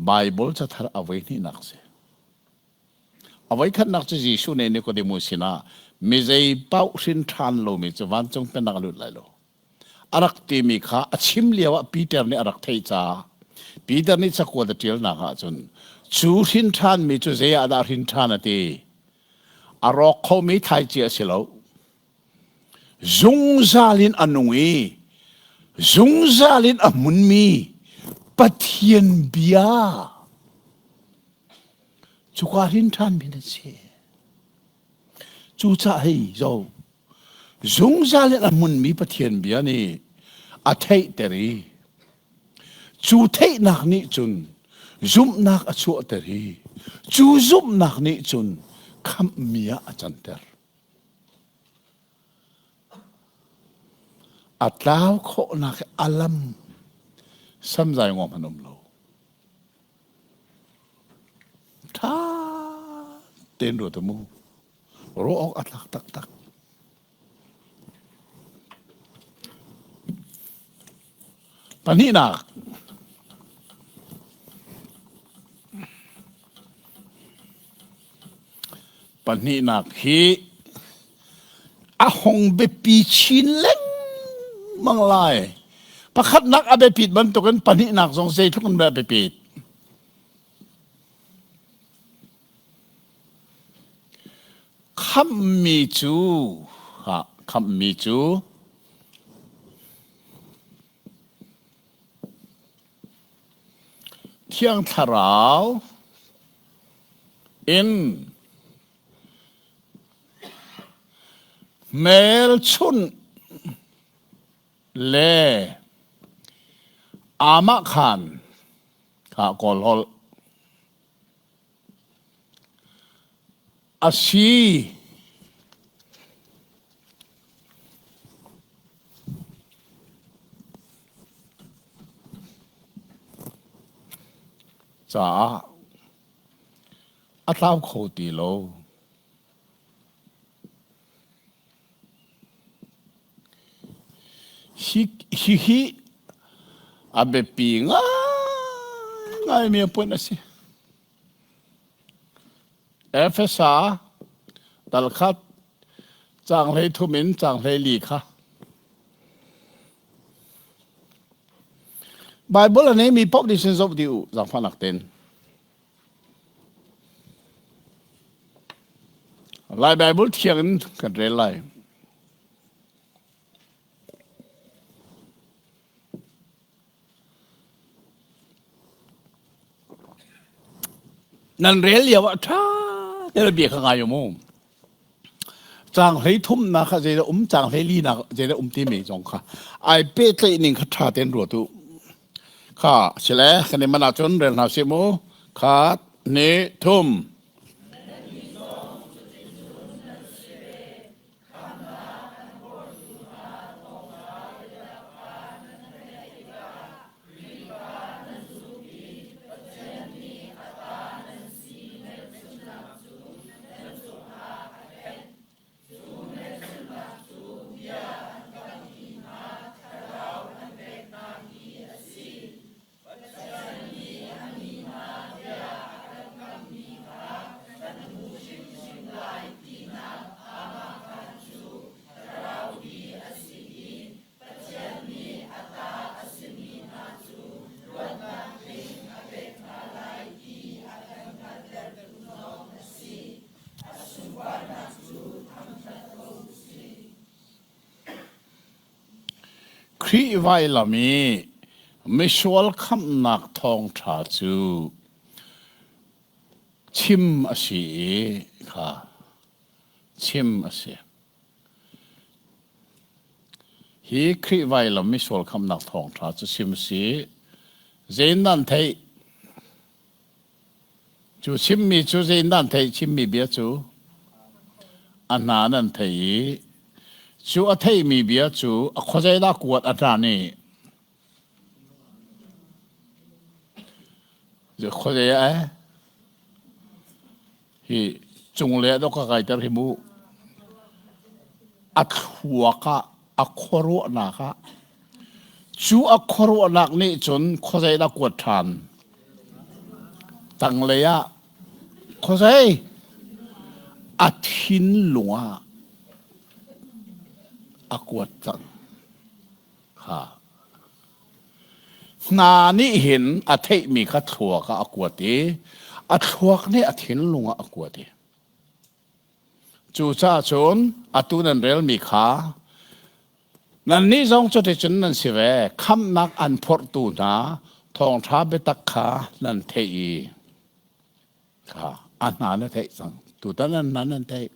Bible cathar a voi hnihnak si. A voi khatnak cu Jesuh nih Nicodemus sinah mi zei paoh hrin ṭhan lomi cu vancung pennak a lut lai lo. A rak timi kha a chim lioah Peter nih a rak theih caah Peter nih cakuat a ṭialnak ahcun cu hrin ṭhanmi cu zei ah dah hrin ṭhan a ti. A rawk khomi thlaici a si lo. Zungzal in a nung i zungzal in a hmunmi Pathian bia cuka hrin ṭhanmi na si. Cucaah hei zo Zungzal in a hmunmi Pathian bia nih a theihter i cu theihnak nih cun zumhnak a chuahter i cu zumhnak nih cun khamhmi ah a canter. A tlau khawhnak a lam samzai ngawm an um lo. Ṭha tein ruat mu. Ruah awk a tlak taktak. Pahnihnak. Pahnihnak hi a hung biapi chin lengmang lai. Pakhatnak a biapit bantukin pahnihnak zong zeitluk in dah biapit. Khamhmi cu ha, khamhmi cu Thiang Thlarau in hmelchunh le aamahkhan kha Kawl holh a si. Caah a tlau kho ti lo. Hihi a biapi ngaingaimi point a si. Efesa dal khat caang 13 in caang 14 kha Bible a neimi paoh nih sin zoh dih u zaangfahnak tein. Lai Bible thiang in kan rel lai. Nan rel lio ah ṭha tein bia kha ngai u mu. Caang hlei thumnak kha zeidah um, caang hlei linak zeidah um timi zong kha ai pehtlaih ning kha ṭha tein ruat u. Kha sile kan i man ahcun rel hna sih mu. Khat, hnih, thum. Khrih vailam i misual khamhnak thawngṭha cu chim a si i kha chim a si. Hi Khrih vailam misual khamhnak thawngṭha cu chim a si. Zein nan theih? Cu chimmi cu zei nan theih chimmi bia cu a hna nan thei i cu a theimi bia cu a khuazeidah kuat a hna nih khuazei ah eh hi cunglei ah dawh ka kaiter hi mu a thluak ah a khuaruahnak ah cu a khuaruahnak nih cun khuazei dah kuat ṭhan tanglei ah khuazei a thinlung ah a kuat cang kha hna nih hin a theihmi kha thluak ah a kuat i a thluak nih a thinlung ah a kuat i Cucaah cun atu nan relmi kha nannih zong cuticun nan si ve. Khamhnak an phorhtu hna thawngṭha biatak kha nan theih i kha a hna na theih cang. Tutan an hna nan theih.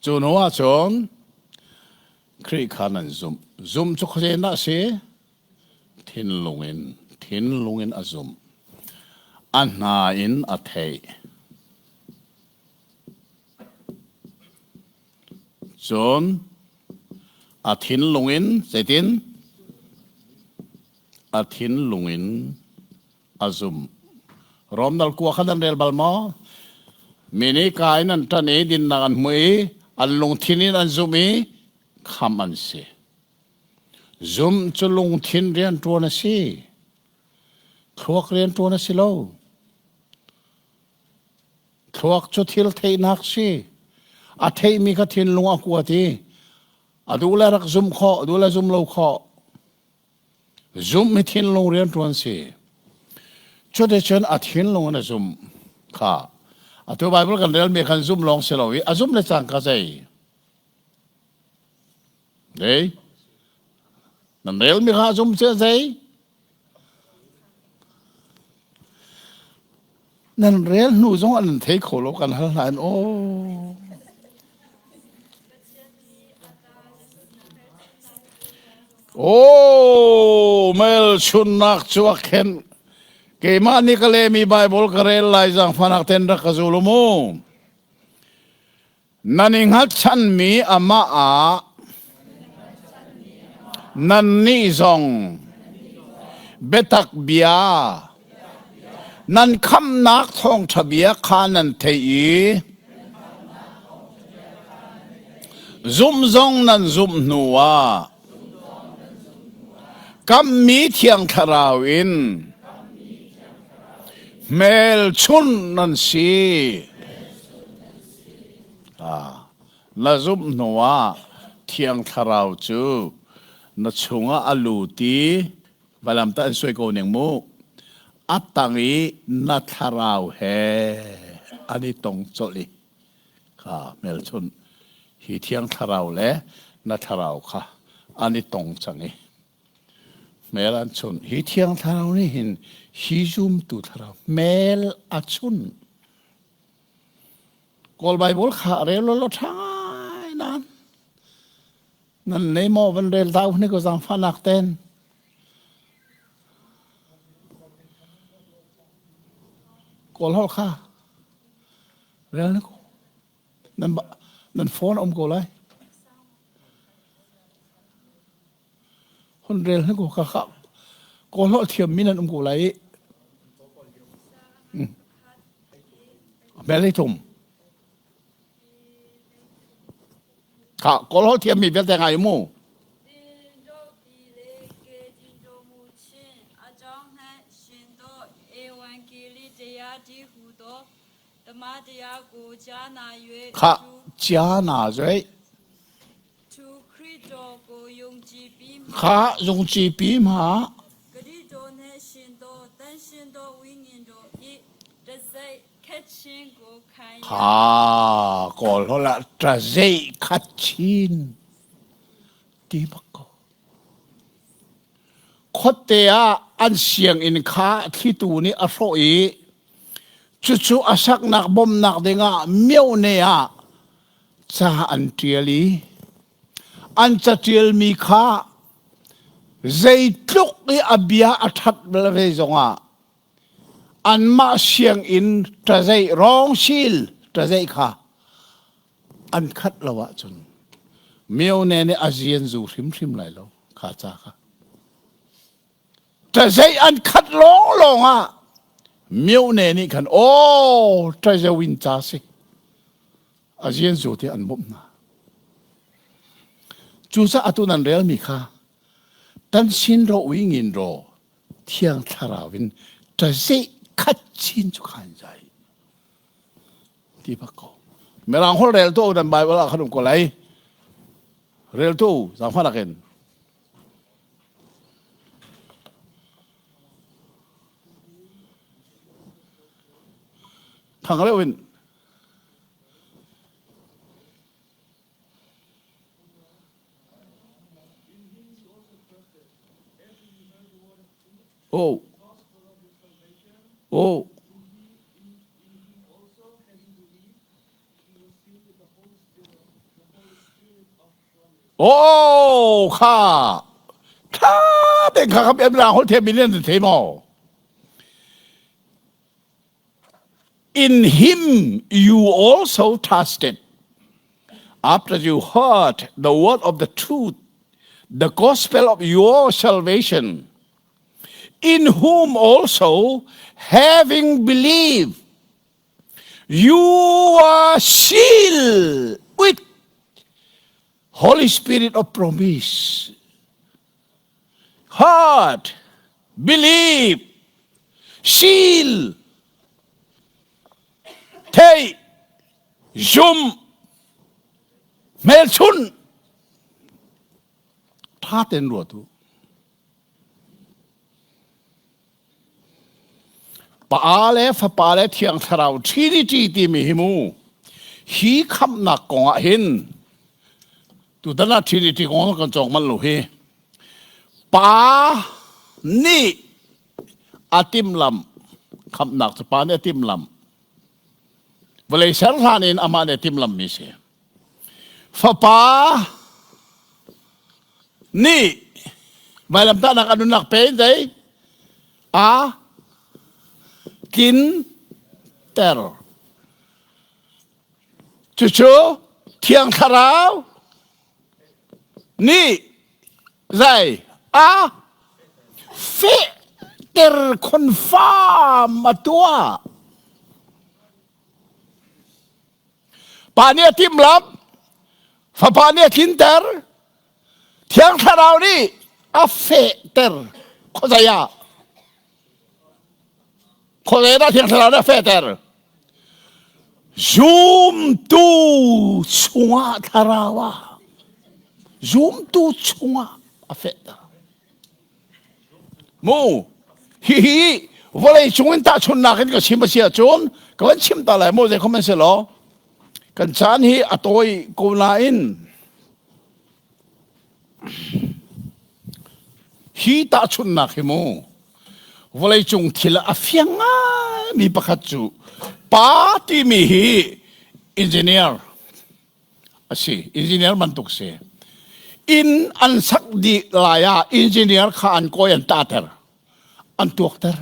Cu hnu ah cun Khrih kha nan zumh. Zumh cu khuazei dah a si? Thinlung in, thinlung in a zumh. A hna in a theih. Cun a thinlung in zeitin? A thinlung in a zumh. Rom dal kua kha nan rel bal maw? Mi nih ka in an ṭan i dinnak an hmu i an lungthin in an zumh i khamh an si. Zumh cu lungthin rianṭuan a si. Thluak rianṭuan a si lo. Thluak cu thil theihnak si. A theihmi kha thinlung a kuat i a duh le rak zum khawh, a duh le zum lo khawh. Zumh hi thinlung rianṭuan si. Cuticun a thinlung in a zumh kha. Atu Bible kan relmi khan zumh lawng si lo i a zumh le cangka zei? Zei? Nan relmi kha a zum cu zei? Nan rel hnu zong an thei kho lo kan hal hna in aw. Oh, melchunnak cu a khenh. Keimah nih ka lehmi Baibal ka rel lai zaangfahnak ten rak ka zul u mu. Nan i hngatchanmi amah ah nannih zong biatak bia nan khamhnak thawngṭha bia kha nan theih i zumh zong nan zumh hnuah kamhmi Thiang Thlarau in hmelchunh nan si. Na zumh hnuah Thiang Thlarau cu na chungah a lut i valam tah an suai ko ning mu. A tang i na thlarau he an i tong colh i kha hmelchunh hi Thiang Thlarau le na thlarau kha an i tong cang i hmel an chunh. Hi Thiang Thlarau nih hin hi zumtu thlarau hmel a chunh. Kawl Bible kha rel law ṭha ngai nan. Nan nei maw van rel dau ni ko zaangfahnak ten. Kawl holh kha rel ni ko. Nan nan phone um ko lai. Hun rel ni ko ka ka kawl holh thiam mi nan um ko lai. Bel thum. Kha kawl holh thiam mi vialte ngai mu. Kha chia na zui. Kha zungcipi hma. Kha kawl holh ah ṭazeih khat chin ti bak ko. Khuate ah an sianginn kha thlitu nih a hrawh i cucu a saknak bawmhnak dingah myone ah ca an ṭial i an caṭialmi kha zeitluk i a bia a ṭhat ve zongah anmah sianginn ṭazeih rawngsil ṭazeih kha an khat lo ahcun myone nih a zian zu hrimhrim lai lo kha ca kha. Ṭazeih an khat lawnglawng ah myone nih khan aw ṭazeu in ca si a zian zu ti an bawmh hna. Cucaah atu nan relmi kha tan sin ro ui ngin ro Thiang Thlarau in ṭazeih khat chin cu khan zai ti bak ko. Mirang holh rel tu nan Bible ah khan um ko lai. Rel tu zaangfah in. Thang leu in. Oh. Oh. Oh, kha. Tha te kha kha em la hol the million the mo. In him you also trusted. After you heard the word of the truth, the gospel of your salvation, in whom also, having believed, you are sealed with Holy Spirit of promise. Heart, believe, seal. Theih, zumh, hmelchunh, ṭha tein ruat u. Pa le Fapa le Thiang Thlarau Trinity timi hi mu hi khamhnak kong ah hin tutan ah Trinity kong kan cawk manh lo hi Pa nih a timhlamh khamhnak cu Pa nih a timhlamh vawlei ser hlan in amah nih a timhlamhmi si Fapa nih vailamtahnak a nunnak pe in zei a tlinter. Cucu Thiang Thlarau nih zei a fehter confirm a tuah. Pa nih a timhlamh, Fapa nih a tlinter, Thiang Thlarau nih a fehter. Khuazei ah? Khuazei dah Thiang Thlarau nih a fehter? Zumtu chungah Thlarau ah zumtu chungah a fehter. Mu hihi vawlei cung in tahchunhnak in ka chim a si ahcun ka van chim ta lai mu zei khom an si law kan caan hi a tawi ko nain hi tahchunhnak hi mu vawlei cung thil a fiang ngaimi pakhat cu pa timi hi engineer a si engineer bantuk si inn an sak dih lai ah engineer kha an kawi an tahter an tuakter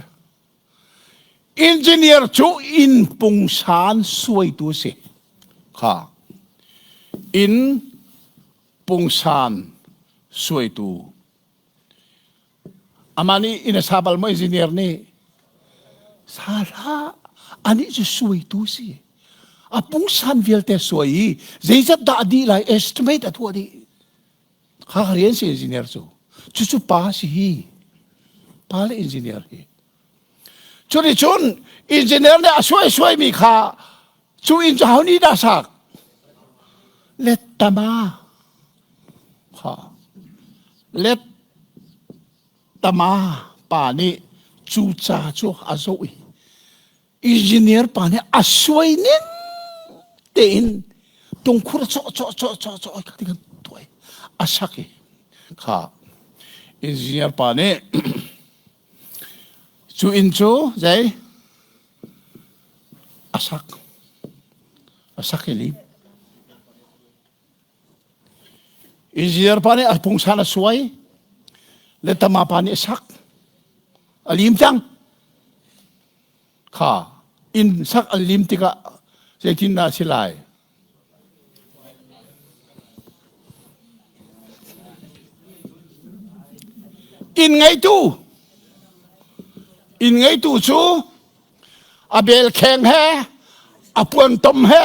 engineer cu inn pungsan suaitu a si kha inn pungsan suaitu Amah nih inn a sa bal maw engineer nih? Sa hlah. Anih cu suaitu si. A pungsan vialte suai i zeizat dah a dih lai estimate a tuah dih. Kha rian si engineer cu. Cucu pa si hi. Pa le engineer hi. Cuni cun engineer nih a suai suaimi kha cu inn cu ho nih dah sak? Lettama. Kha. Let tama pa nih cu ca cu a zoh i engineer pa nih a suai ning tein tungkhur cawh cawh cawh cawh cawh kha ti kan tuai a sak i kha engineer pa nih cu inn cu zei a sak a sak i lim Engineer pa nih a pungsan a suai le tama pa nih a sak a lim cang kha inn sak an lim tikah zeitin dah a si lai inn ngeitu inn ngeitu cu a belkheng he a puantom he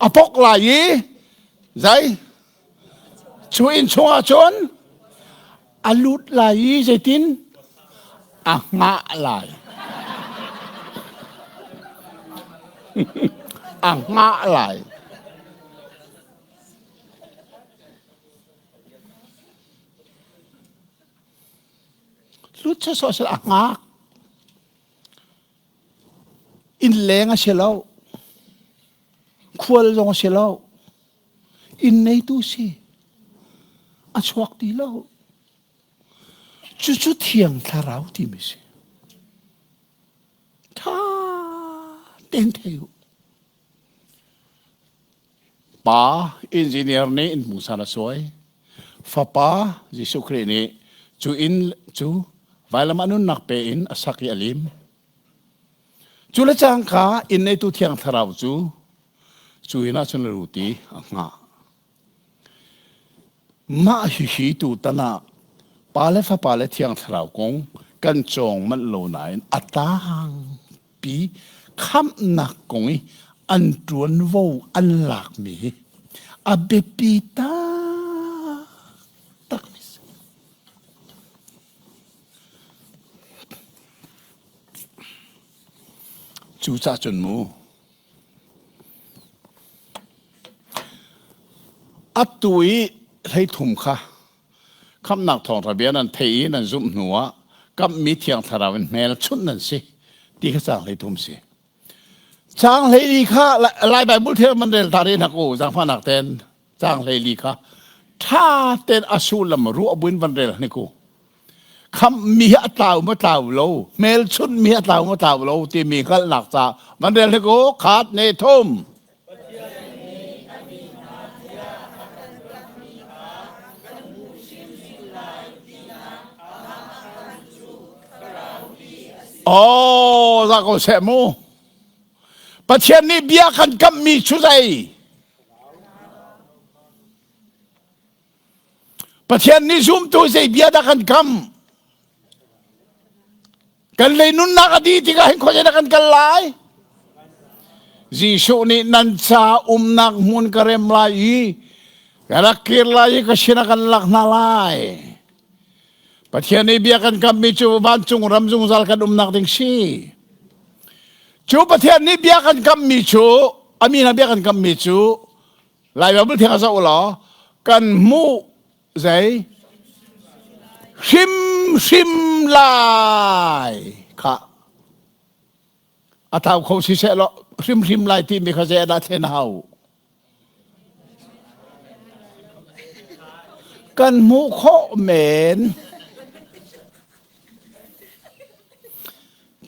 a pok lai i zei cu inn chungah cun a lut lai i zeitin a hngah lai a hngah lai lut sawsawh sal a hngak Inn leng a si lo. Khual zong a si lo. Inn neitu si. A chuak ti lo. Cucu thiang thlarau timi si. Tha ten thei u. Pa engineer nih inn hmungsan a suai. Fapa Jesuh Khrih nih cu inn cu vailam ah nunnak pe in a sak i a lim. Cu le cangka inn neitu Thiang Thlarau cu cu inn ah cun a lut i a hngah. Mah hihi tutan ah Pa le Fapa le Thiang Thlarau kong kan cawng manh lo nain a tlangpi khamhnak kong i an ṭuanvo an lakmi hi a biapi taktak mi si. Cucaah cun mu. Atu i 13 kha khamhnak thawngṭha bia nan theih i nan zumh hnuah kamhmi Thiang Thlarau in hmelchunh nan si ti kha caang 13 si. Caang 14 kha Lai Baibal thiang man rel ta rih hna ku zaangfahnak ten caang 14 kha ṭha tein a sullam ruah buin van rel hnik u. Khamhmi hi a tlau maw tlau lo, hmelchunhmi hi a tlau maw tlau lo timi hngalhnak ca van rel hnik u. Khat ne thum. Oh, za ko seh mu. Pathian nih bia kan kamhmi cu zei? Pathian nih zumtu zei bia dah kan kam? Kan lei nunnak a dih tikah hin khuazei dah kan kal lai? Jesuh nih nan ca umnak hmun ka rem lai i ka rak kir lai i ka sinah kan lak hna lai. Pathian nih bia kan kammi cu vancung ram zungzal kan umnak ding si. Cu Pathian nih bia kan kammi cu a min ah bia kan kammi cu Lai Bible thiang zoh law kan hmuh zei hrimhrim lai kha a thau kho si seh law hrimhrim lai timi kha zei dah thlen hau kan hmuh khawh men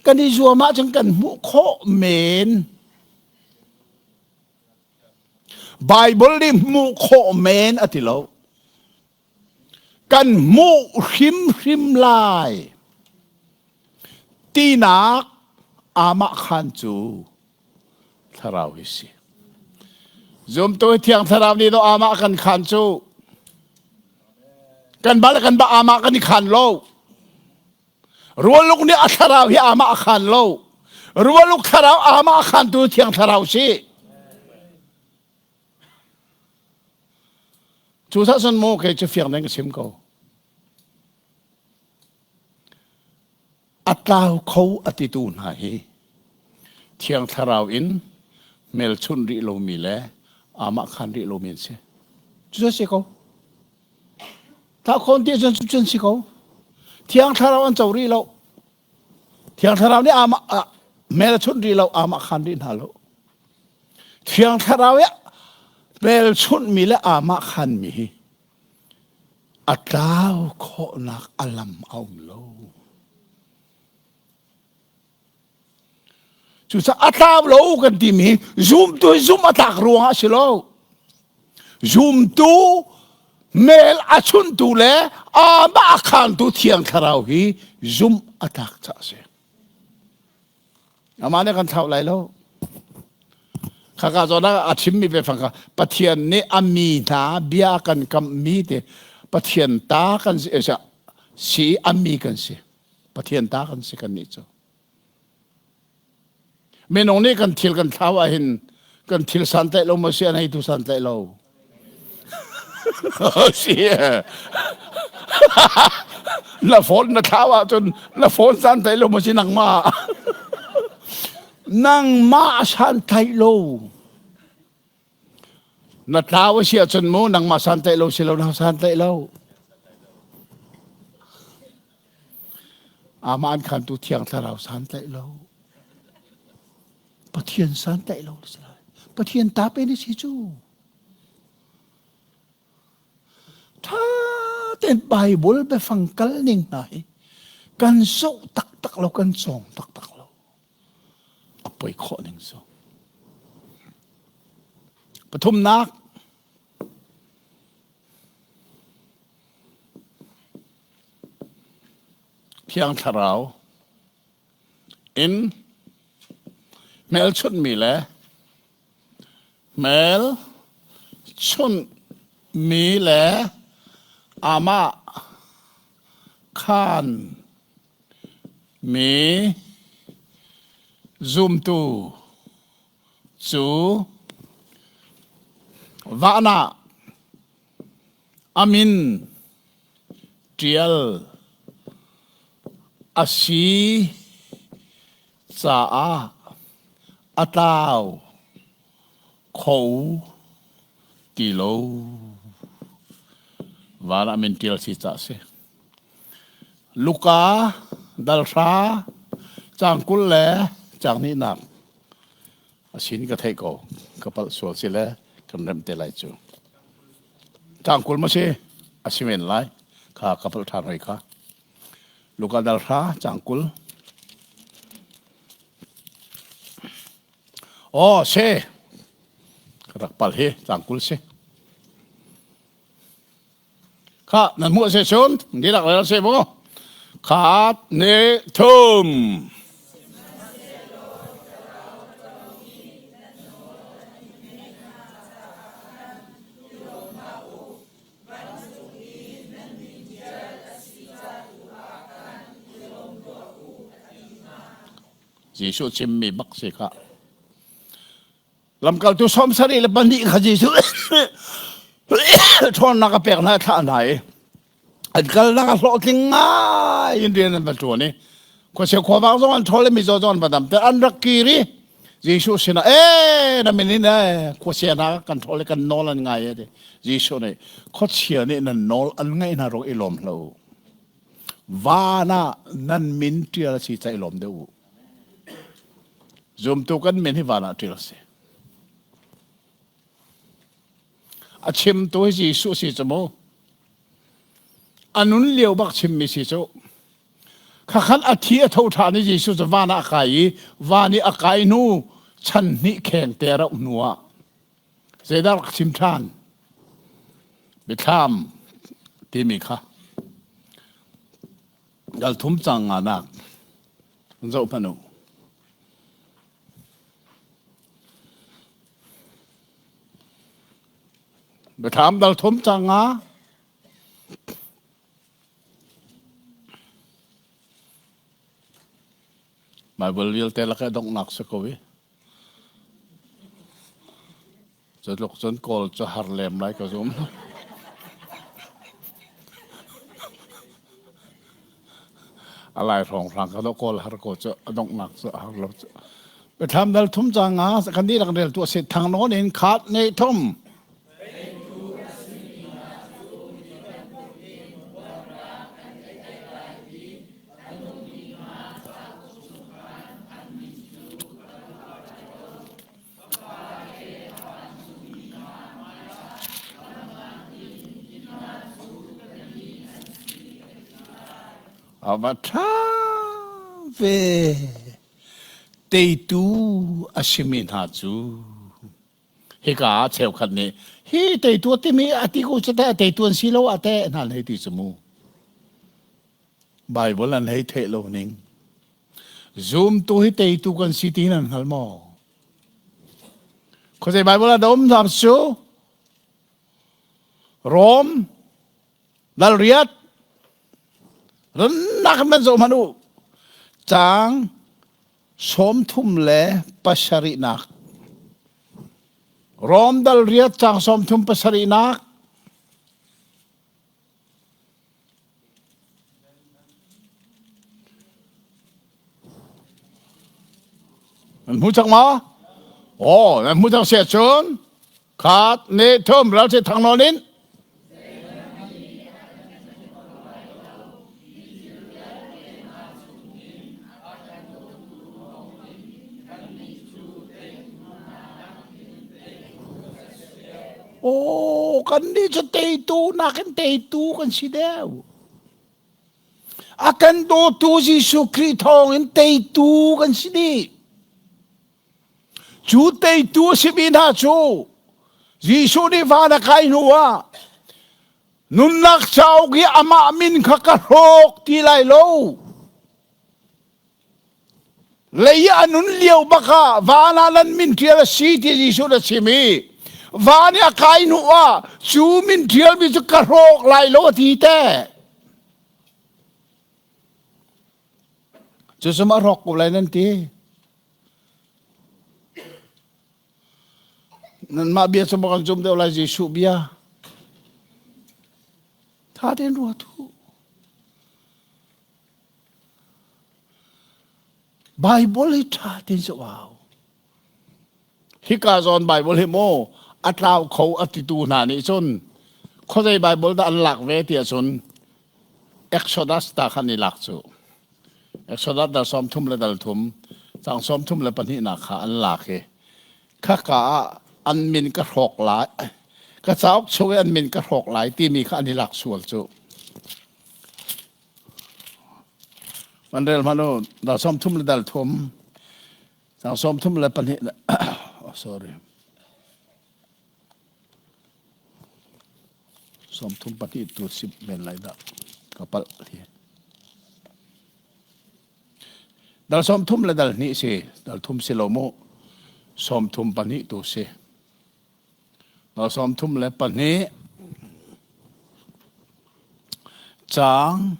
kan i zuam ahcun kan hmuh khawh men Baibal nih hmuh khawh men a ti lo. Kan hmuh hrimhrim lai tinak amah khan cu thlarau hi si. Zumtu thiang thlarau nih do amah kan khan cu kan ba le kan ba amah kan i khan lo. Rualuk nih a thlarau hi amah a khan lo. Rualuk thlarau amah a khantu thiang thlarau si. Cu sah mu kei cu fiang ding ka chim ko. A tlau kho a titu hna hi thiang thlarau in hmelchunh rih lomi le amah khan rih lomi an si. Cu si ko. Thakhawn ti cun cun si ko. Thiang Thlarau an co rih lo. Thiang Thlarau nih amah hmel a chunh rih lo, amah khan rih hna lo. Thiang Thlarau i hmelchunhmi le amah khanmi hi a tlau khawhnak a lam a um lo. Cucaah a tlau lo kan timi hi zumtu hi zumh a tlak ruangah a si lo. Zumtu mel a chuntu le amah a khaantu Thiang Thlarau hi zumh a tlak caah a si. Amah nih kan thlauh lai lo. Khaka zawn ah a chimmi biafang kha Pathian nih a mi hna bia kan kamhmi te Pathian ta kan si, si a mi kan si. Pathian ta kan si kan nih cu. Minung nih kan thil kan thlau ahhin kan thil santlaih lo maw si an heitu santlaih lo. si na phone na thlau ahcun na phone santlaih lo maw si nangmah nangmah santlaih lo Na tlau a si ahcun mu nangmah santlaih lo si lo na santlaih lo. Amah an khantu thiang thlarau santlaih lo. Pathian santlaih lo si lai. Pathian ta pe ni si cu. Tha ten Bible biafang kal ning hna hi kan zoh taktak lo kan cawng taktak lo. A poi khawh ning cu. Pathumnak, Thiang Thlarau in hmelchunhmi le hmelchunhmi le amah khaan Mi zumtu cu van ah a min ṭial a si caah a tlau kho ti lo. Van ah min ṭial si ca a si. Luka dal hra caang 20 le caang hnihnak a sin ka theih ko. Ka palh sual si le kan remh te lai cu. Caang 20 ma si? A si men lai. Kha ka palh ṭhan hoi kha. Luka dal hra caang 20. Aw si. Ka rak pal hi caang 20 si. Kha nan hmuh si cun dihlak rel si mu. Khat ni thum. Jesuh chimmi bak si kha. Lamkaltu 72 kha Jesuh ṭhawnnak a pek hna thlah hna i an kalnak a hlawhtling ngai in rian an va ṭuan i khuachia khuavang zong an ṭhawl i mizaw zong an va damter an rak kir i Jesuh sinah ee na min in ee khuachia hna kan ṭhawl i kan nawl an ngai e ti Jesuh nih khuachia nih nan nawl an ngaih hna ruang i lawm hlah u van ah nan min ṭial a si ca i lawm deuh u Zumtu kan min hi van ah ṭial a si. A chimtu hi Jesuh si cu mu. A nun lio bak chimmi si cu. Khakhan a thi a tho ṭhan i Jesuh cu van ah a kai i van i a kai hnu chan hnih kheng te rauh hnu ah zeidah rak chim ṭhan? Biathlam timi kha dal thum cang nga nak Zoh hmanh u. Biathlam dal thum cang nga. Bible vialte lakah donghnak si ko i. Cutluk cun kawl cu har lem lai ka zum. A lai hrawnghrang ka do kawl har ko cu a donghnak cu a har lo cu. Biathlam dal thum ca nga kan dihlak rel tu a si thang nawn in khat ne thum. A va ṭha ve. Teitu a simi hna cu hika ah cheukhat nih hi teitu a timi a ti ko cu teh teitu an si lo ah teh hna an hei ti cu mu. Bible an hei theih lo ning. Zumtu hi teitu kan si ti nan hngal maw? Khuazei Bible ah dah um hna cu? Rom dal riat rannak in van zoh hmanh u. Caang 37nak. Rom dal riat caang 37nak. Nan hmu cang maw? Aw, nan hmu cang si ahcun khat ne thum ral si thang nawn in Aw, kannih cu teitu nakin teitu kan si deuh. A kan dawtu Jesuh Khrih thawngin teitu kan si dih. Cu teitu a simi hna cu Jesuh nih van a kai hnu ah nunnak cauk i amah min kha ka hrawk ti lai lo. Lei a nun lio bak ah van ah nan min ṭial a si ti Jesuh na chim i van i a kai hnu ah cu min ṭialmi cu ka hrawk lai lo a ti te. Cucu ma hrawk ko lai nan ti. Nanmah bia cu kan zum deuh lai Jesuh bia. Tha tein ruat u. Bible hi ṭha tein zoh au. Hika zawn Bible hi maw a tlau kho a titu hna nih cun Khuazei Bible dah an lak ve ti ahcun Exodus ta khan i lak cu. Exodus dal 30 le dal thum, cang 32 kha an lak i khaka ah an min ka hrawk lai, ka cauk chung i an min ka hrawk lai timi kha an i lak sual cu. Van rel hmanh u, dal 30 le dal thum, cang 32, oh, sorry. 32 tu sip men lai dah ka palh hi. Dal 30 le dal hnih si, dal thum si lo mu. 32 tu si. Dal 32 caang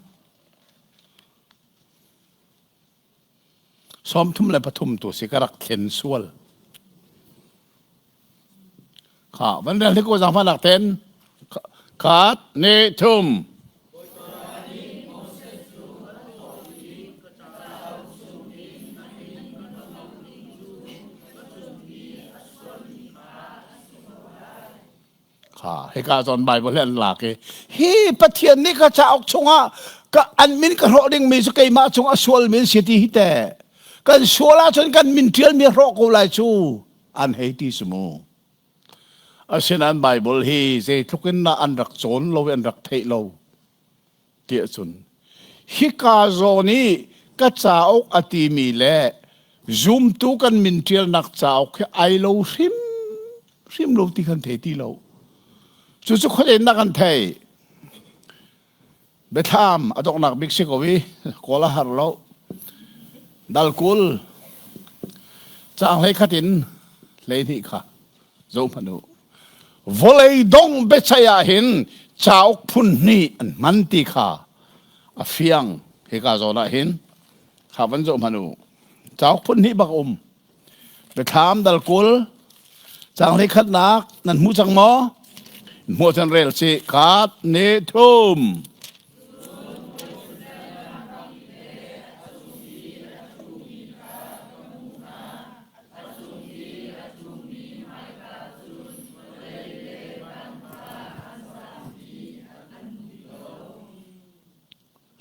33 tu si ka rak thlen sual. Kha van rel hnik u zaangfahnak ten. Khat, ni, thum. Kha hika zawn Bible hi an lak i hi Pathian nih ka cauk chungah ka an min ka hrawh dingmi cu keimah cung a sual min si ti hi teh kan sual ahcun kan min ṭialmi hrawh ko lai cu an hei ti si mu. Asinain Bible hi zeitluk in dah an rak cawn lo i an rak theih lo tiah cun hika zawn i ka cauk a timi le zumtu kan min ṭialnak cauk hi ai lo hrim hrim lo ti kan thei ti lo. Cucu khuaden dah kan thei. Biathlam a donghnak bik si ko i kawl a har lo. Dal 20 caang 11 in 12 kha zoh hmanh u. Vawlei dong biaceih ah hin cauk phun hnih an hman ti kha a fiang. Hika zawn ah hin kha van zoh hmanh u. Cauk phun hnih bak um. Biathlam dal 20 caang 11nak nan hmu cang maw? Hmuh cun rel si. Kat ni thum.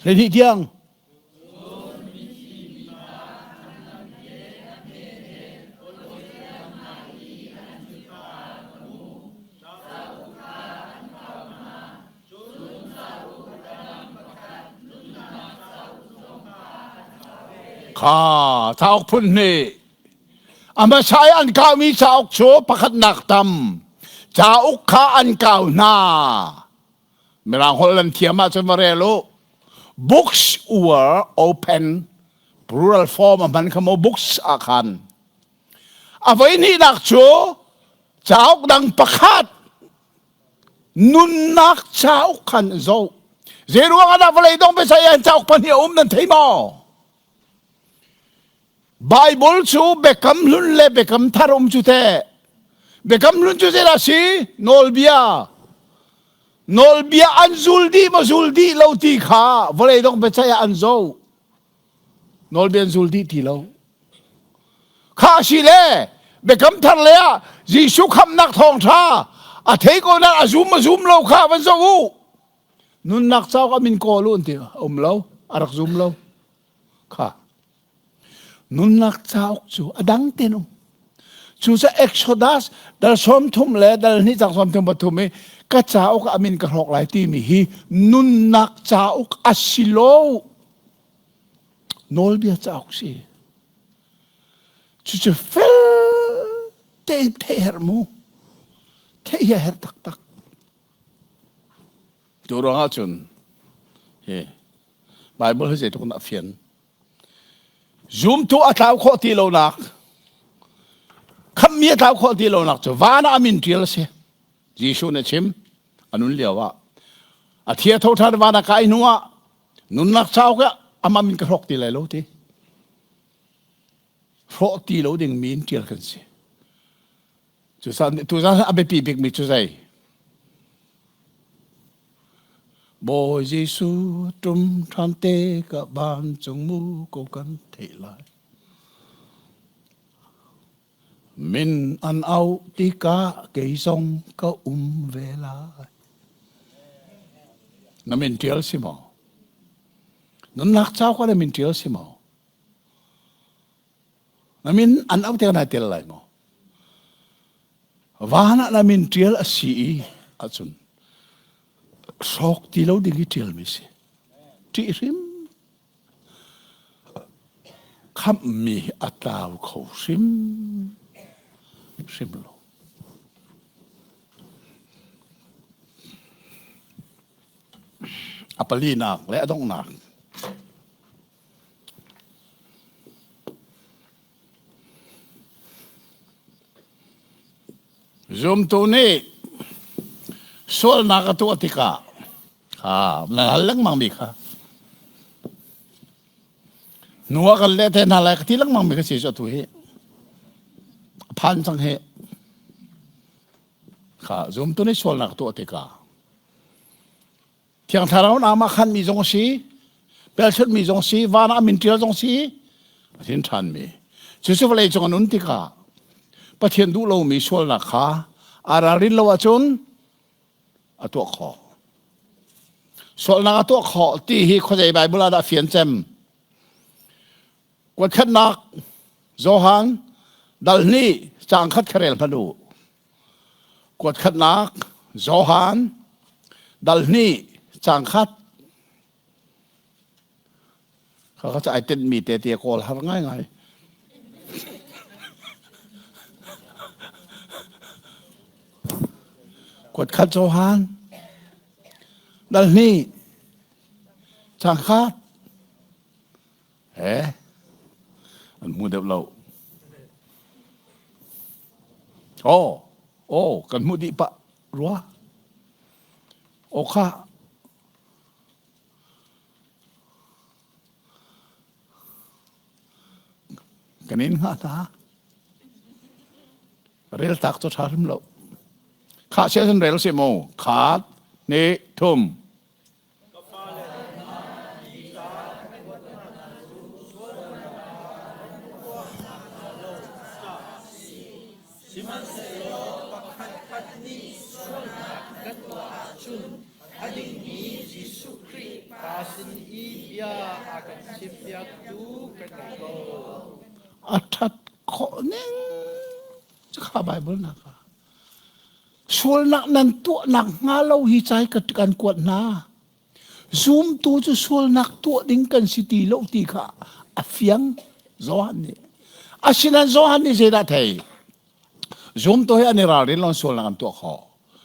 12 tiang. Kha cauk phun hnih a hmasa i an kaumi cauk cu pakhatnak tam cauk kha an kau hna Mirang holh nan thiam ahcun va rel u. Books were open plural form a hman kha mo books ah khan. A voi hnihnak cu cauk dang pakhat nunnak cauk khan zoh. Zei ruang ah dah vawlei dong biasai an cauk pahnih a um nan thei maw? Bible cu Biakam Hlun le Biakam Thar um cu teh. Biakam Hlun cu zeidah si? Nawlbia. Nawlbia an zul dih maw zul dih lo ti kha vawlei dong biaceih ah an zoh. Nawlbia an zul dih ti lo. Kha si le Biakam Thar le ah Jesuh khamhnak thawngṭha a thei ko nain a zum a zum lo kha van zoh u. Nunnak cauk a min kawl u an ti. A um lo. A rak zum lo. Kha nunnak cauk cu a dang ten um. Cucaah Exodus dal 30 le dal hnih cang 33 i ka cauk a min ka hrawk lai timi hi nunnak cauk a si lo. Nawlbia cauk si. Cucu fel tein theih herh mu. Theih hi a herh taktak. Tu ruangah cun hi Bible hi zeitluk in a fian. Zumtu a tlau khawh ti lonak, khammi a tlau khawh ti lonak cu van ah a min ṭial a si. Jesuh nih a chim, a nun lio ah. A thi a tho ṭhan van ah kai hnu ah nunnak cauk ah amah min ka hrawk ti lai lo ti. Hrawh ti lo ding mi in ṭial kan si. Tuzaan a biapi bikmi cu zei? Bawi Jesuh ṭum ṭhan te ka vancung mu ko kan theih lai. Min an auh tikah kei zong ka um ve lai. Na min ṭial si maw? Nunnak cauk ah na min ṭial si maw? Na min an auh tikah nai tel lai maw? Van ah na min ṭial a si i ahcun hrawk ti lo ding i ṭialmi si. Ṭih hrim. Khamhmi a tlau kho hrim hrim lo. A palinak le a donghnak. Zumtu nih sualnak a tuah tikah kha na hal lengmang mi kha hnu ah kan leh te hna lai ka ti lengmang mi ka si cu atu hi a phan cang hi kha zumtu nih sualnak a tuah tikah Thiang Thlarau in aamah khanmi zong a si, pelchunhmi zong a si, van ah min ṭial zong a si, a thin ṭhanmi. Cucu vawlei cung an un tikah Pathian duh lomi sualnak kha aa ralrin lo ahcun a tuah khawh. Sualnak a tuah khawh ti hi khuazei Bible ah dah fian cem? Kuatkhatnak Johan dal hnih caang khat kha rel hmanh u. Kuatkhatnak Johan dal hnih caang khat kha kha ai tenhmi te te kawl har ngaingai. Kuatkhat Johan dal hnih caang khat Eh, an hmu deuh lo. Oh, oh, kan hmuh dih pah rua. Oh kha. Kan in hngah hna. Rel tak cu ṭha hrim lo. Kha sia cun rel si mu. Khat, ni, thum. Ka fale hna, hi ca kan kuat hna cu sualnak kan tuah nakhnga lo caah a si. Sihmanhsehlaw pakhatkhat nih sualnak kan tuah ahcun a dingmi Jesuh Khrih Pa sin i bia a kan chimpiaktu kan ngei ko. A ṭhat khawh ning kha Baibal nak ah Sualnak nan tuahnak hnga lo hi cai ka kan kuat hna. Zumtu cu sualnak tuah ding kan si ti lo ti kha a fiang Johan nih. Asinain Johan nih zeidah thei? Zumtu hi an i ralrin lo sualnak an tuah khawh.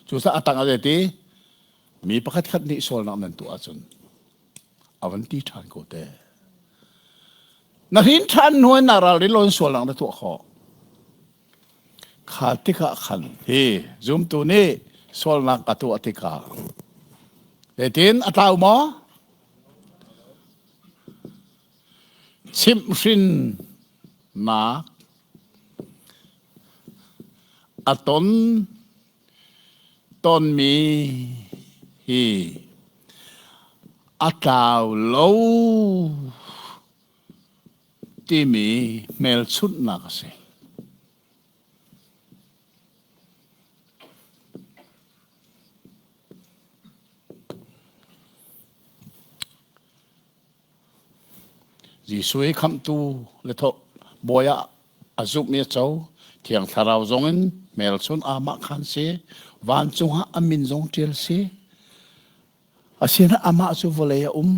Cucaah a tang a ti mi pakhat khat nih sualnak nan tuah ahcun a van ti ṭhan ko te. Na hrin ṭhan hnu in na ralrin lo in sualnak na tuah khawh. Kha tikah khan hi zumtu nih sualnak a tuah tikah zeitin a tlau maw? Chimhhrinnak a ton tonmi hi a tlau lo timi hmelchunhnak a si. Jesuh hi khamhtu le thawh bawi ah a zumhmi a co. Thiang Thlarau zong in hmelchun amah khan si. Vancung ah a min zong ṭial si. Asinain amah cu vawlei a um.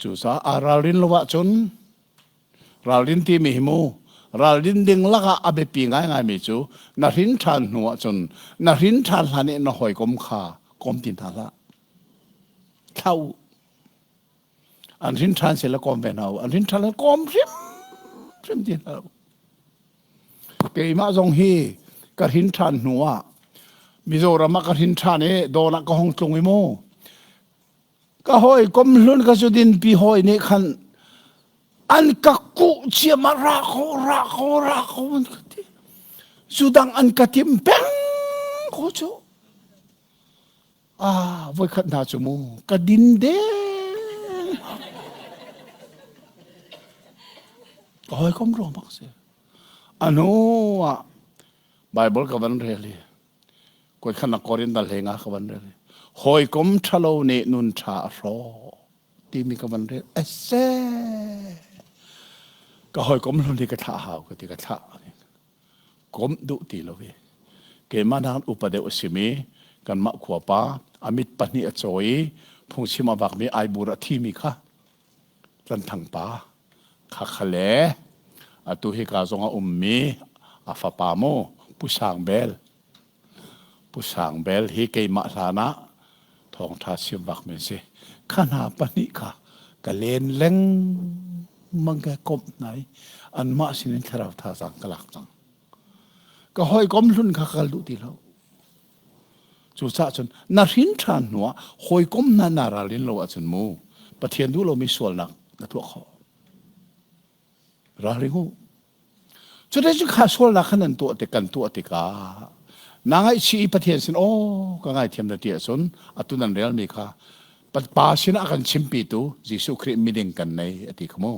Cucaah aa ralrin lo ahcun ralrin timi hi mu ralrin ding lakah a biapi ngaingaimi cu na hrin ṭhan hnu ahcun na hrin ṭhan hlan i na hawikom kha kom ti hna hlah. Thlau u. An hrin ṭhan sila kom ve hna u. An hrin ṭhan le kom hrimhrim ti hna u. Keimah zong hi ka hrin ṭhan hnu ah Mizoram ah ka hrin ṭhan i Dawn ah ka hong tlung i mu. Ka hawikom hlun ka zudinpi hawi nih khan an ka kuh ciam ah ra ko ra ko ra ko an ka ti. Zudang an ka tim peng ko cu. Ah, voikhat hna cu mu ka din deng. Ka hawikom ruang bak si. A hnu ah Bible ka van rel i koi khan na Korin dal he nga ka van rel i. Hawikom ṭhalo nih nun ṭha a hrawh timi ka van rel. Ese! Ka hawikom hlun hi ka thlah hau ka ti ka thlah. Komh duh ti lo i keimah nakin upa deuh a simi kanmah khuapa a mit pahnih a caw i phungchim a vakmi aibur a thimi kha Tlanthang pa khakha le atu hika zong a ummi a fapa mu Pu Sang Bel Pu Sang Bel hi keimah hlan ah thawngṭha chim vakmi a si. Kha hna pahnih kha ka len lengmang ka komh hna i anmah sinin thlarau thazaang ka lak cang. Ka hawikom hlun kha ka kal duh ti lo. Cucaah cun na hrin ṭhan hnuah hawikom hna naa ralrin lo ahcun mu Pathian duh lomi sualnak na tuah khawh. Ralring u. Cuti cu kha sualnak kha nan tuah tik kan tuah tikah na ngaihchih i Pathian sin aw ka ngaithiam na ti ahcun atu nan relmi kha Pa sinah a kan chimpitu Jesuh Khrih miding kan nei a ti kha mu.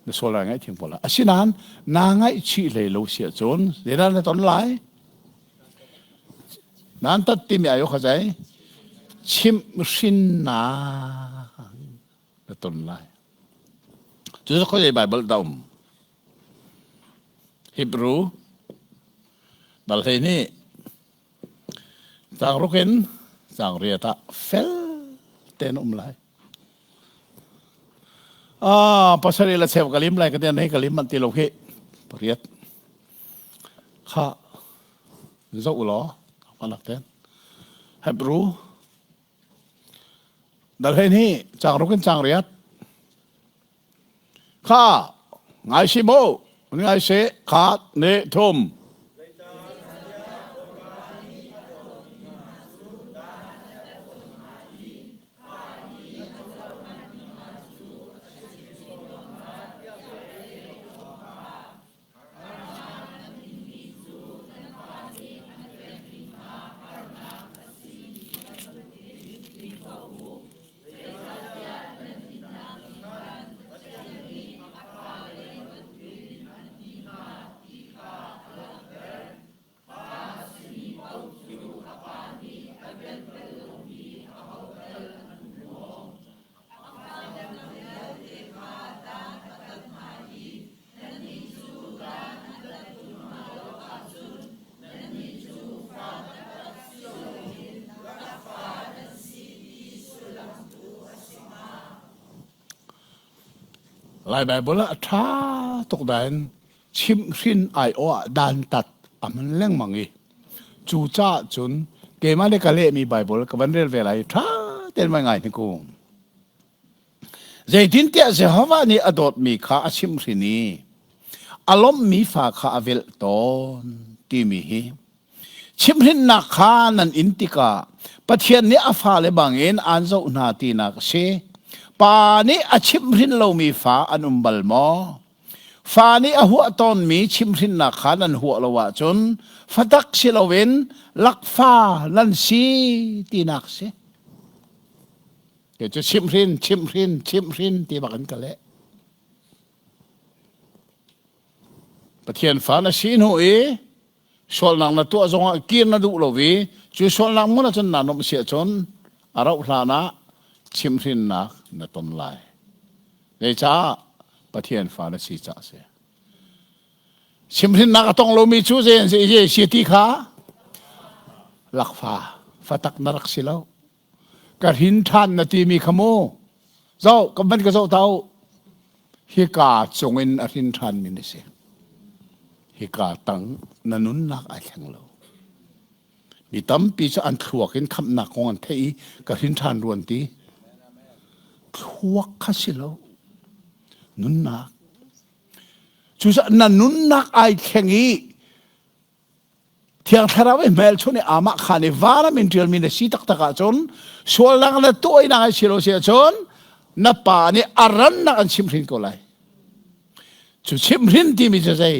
Na sual lai ngaihthiam ko lai. Asinain naa ngaihchih hlei lo si ahcun zeidah na ton lai? Nan tat timi ayo kha zei? Chimhhrinnak na ton lai. Cu cu khuazei Baibal dah um? Hebrew dal 12 caang ruk in caang riat ah fel tein um lai. Ah, pasarih le cheu ka lim lai ka tian hei ka lim manh ti lo khi. Pariat. Kha zoh u law panak ten. Hebrew Dal 12 caang ruk in caang riat. Kha ngai si mu, ngai si khat ne thum. Lai Baibal ah a ṭha tuk dain chimhhrin aiawh ah dantat a hman lengmang i cucaah cun keimah le ka lehmi Baibal ka van rel ve lai i ṭha tein vai ngai hnik u. Zeitintiah Jehovah nih a dawtmi kha a chimhhrin i a lawmhmi fa kha a velh tawn timi hi chimhhrinnak kha nan in tikah Pathian nih a fale bangin aan zoh hna tinak a si. Pa nih a chimhhrin lomi fa an um bal maw? Fa nih a huah tawnmi chimhhrinnak kha nan huah lo ahcun fatak si loin lakfa nan si tinak a si. Kei cu chimhhrin, chimhhrin, chimhhrin ti bak in ka leh. Pathian fa na si hnu i sualnak na tuah zongah kir na duh lo i cu sualnak hmun ahcun naa nuamh si ahcun a rauh hlan ah chimhhrinnak na ton lai. Zeicah Pathian fa na si caah a si. Chimhhrinnak a tong lomi cu zei an si, zei si ti kha lakfa fatak na rak si lo. Ka hrin ṭhan na timi kha mu. Zoh, ka van ka zoh ta u. Hika cungin a hrin ṭhanmi na si. Hika tang na nunnak ai thleng lo. Mi tampi cu an thluak in khamhnak kong an theih i ka hrin ṭhan ruan ti. Thluak kha si lo. Nunnak. Cucaah na nunnak ai thleng i Thiang Thlarau i hmelchunh i amah khaan i varam in ṭialmi na si taktak ahcun sualnak na tuahnak ai si lo si ahcun na pa nih a rannak an chimhhrin ko lai. Cu chimhhrin timi cu zei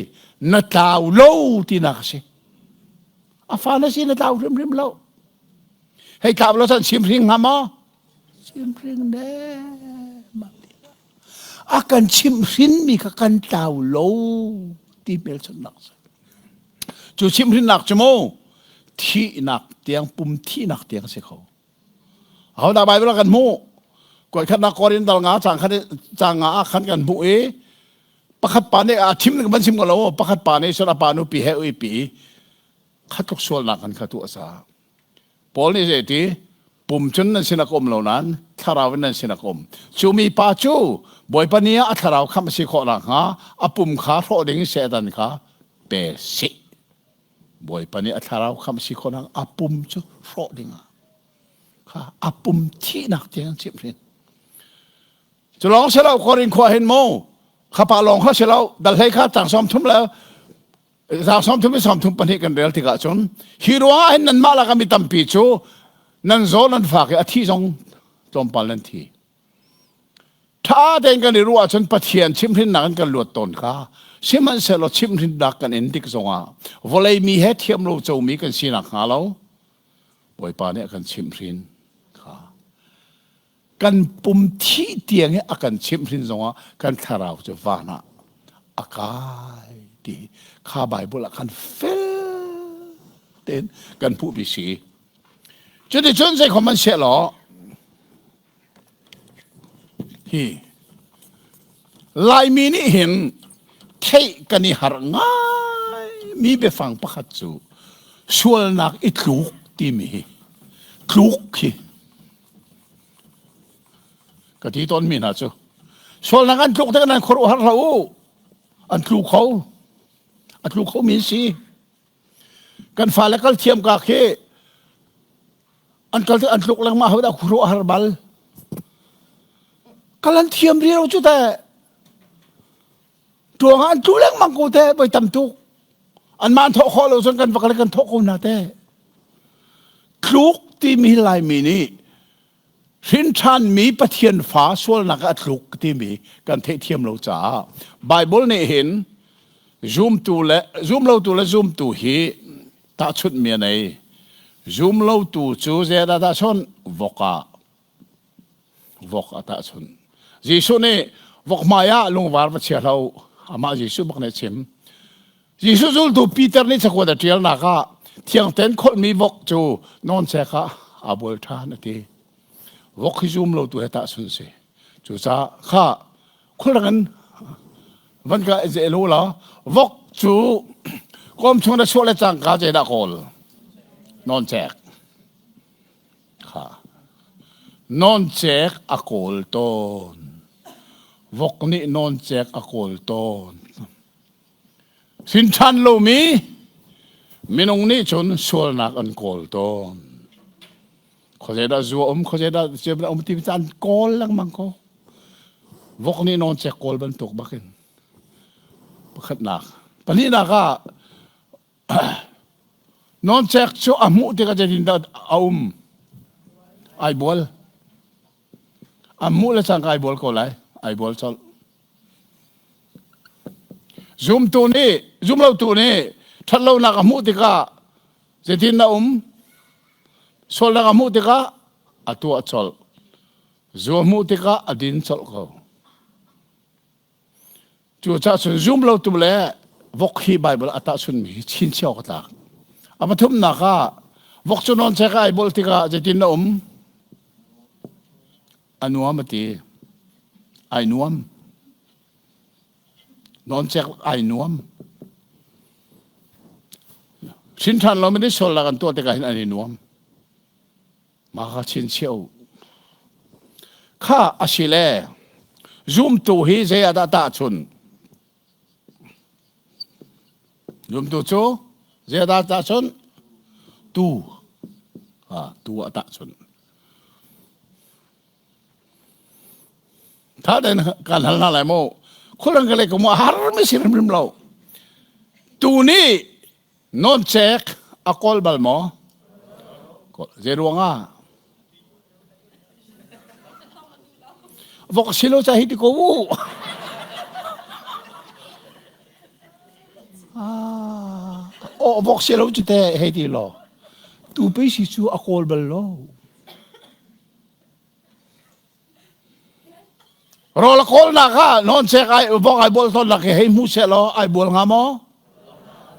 na tlau lo tinak a si. A fa na si na tlau hrimhrim lo. Hei tlau lo cun chimhring hnga maw? Chimhring ne. A kan chimhhrinmi kha kan tlau lo ti hmelchunhnak a si. Cu chimhhrinnak cu mu thihnak tiang pum thihnak tiang a si kho. Ahodah Bible ah kan hmuh? Kuaikhatnak Korin dal nga cang khat cang nga ah khan kan hmuh i pakhat pa nih a thim ban chim ko lo pakhat pa nih cun a pa nupi he uipi khatluk sualnak kan kha tuah sa Paul nih zei ti pum cun nan sin a um lo nain thlarau in nan sin a um cu mi pa cu Bawipa ni ah a thlarau khamh a si khawh nakhnga a pum kha hrawh ding Satan kha pe sih Bawipa nih a thlarau khamh a si khawh nakhnga a pum cu hrawh ding ah kha a pum thihnak tiang an chimh hrin cu lawng si lo Korin khua hin mu khapa lawng kha si lo dal hlei kha tang som thum le Zang som thum i som thum pahnih kan rel tikah cun hi ruangah hin nanmah lakah mi tampi cu nan zaw nan fak i a thi zong tlawmpal nan thi. Ṭha tein kan i ruah ahcun Pathian chimhhrinnak in kan luat tawn kha sihmanhsehlaw chimhhrinnak kan in tik zongah vawlei mi he thiam lo comi kan sinak hnga lo Bawipa nih a kan chimhhrin kha kan pum thih tiang i a kan chimhhrin zongah kan thlarau cu van ah a kai ti kha Bible ah khan fel tein kan hmuhmi si. Cuticun zeikhom an siah law hi Laimi nih hin theih kan i harh ngai mi biafang pakhat cu sualnak i tluk timi hi tluk hi Ka ti tawnmi hna cu sualnak an tluk tikah nan khuaruahhar hlah u. An tlu kho. A tlu khomi an si. Kan fale kal thiam ka khi an kal an tluk lengmang ho dah khuaruahhar bal. Kal an thiam ri lo cu teh. Tuang ah an tlu lengmang ko teh voi tam tuk. Anmah an thawh khawh lo cun kan va kal kan thawh ko hna teh. Tluk timi Laimi nih hrinṭhanmi Pathian fa sualnak ah a tluk timi kan theihthiam lo caah Bible nih hin zumtu le zumlotu le zumtu hi tahchunhmi a nei. Zumlotu cu zeidah tahchunh? Vok ah vok a tahchunh. Jesuh nih vok hmai ah lungvar va chia hlah u. Amah Jesuh bak nih a chim. Jesuh zultu Peter nih cakuat a ṭialnak ah thiang tein kholhmi vok cu nawncek ah aa bual ṭhan a ti. Vok hi zum lo tu he tahchunh si. Cucaah kha khulrang in van ka zel u law vok cu kawm chung na chuah le cangka zeidah kawl? Nawncek. Kha. Nawncek a kawl tawn. Vok nih nawncek a kawl tawn. Sin ṭhan lomi minung nih cun sualnak an kawl tawn. Khuazei dah zu a um, khuazei dah ciam a um ti an kawl lengmang ko. Vok nih nawncek kawl bantuk bakin. Pakhatnak. Pahnihnak ah nawncek cu a hmuh tikah zeitindah a um? Ai bual. A hmuh le cangka ai bual ko lai. Ai bual colh. Zumtu nih, zumlotu nih ṭhatlonak a hmuh tikah zeitin na um? Sualnak a hmuh tikah a tuah colh. Zu a hmuh tikah a din colh ko. Cucaah cun zumlotu le vok hi Baibal a tahchunmi hi chinchiah awk a tlak. A pathumnak ah vok cu nawncek ai bolh tikah zeitin na um? A nuam a ti. Ai nuam. Nawncek ai nuam. Hrin ṭhan lomi nih sualnak an tuah tikah hin an i nuam. Mah kha chinchiah u. Kha a si le zumtu hi zei ah dah tahchun? Zumtu cu zei ah dah tahchun? Tu. Ha, tu ah tahchun. Tha tein kan hal hna lai mu. Khualang ka le ka mu a har mi si hrimhrim lo. Tu nih Nawncek a kawl bal maw? Zei ruangah? Vok si lo ca hi ti ko u. Ah, oh, vok si lo cu te hei ti law. Tu pe si cu a kawl bal lo. Rawl a kawlnak ah nawncek ai vok ai bual tawnnak hi hei hmu seh law ai bual hnga maw?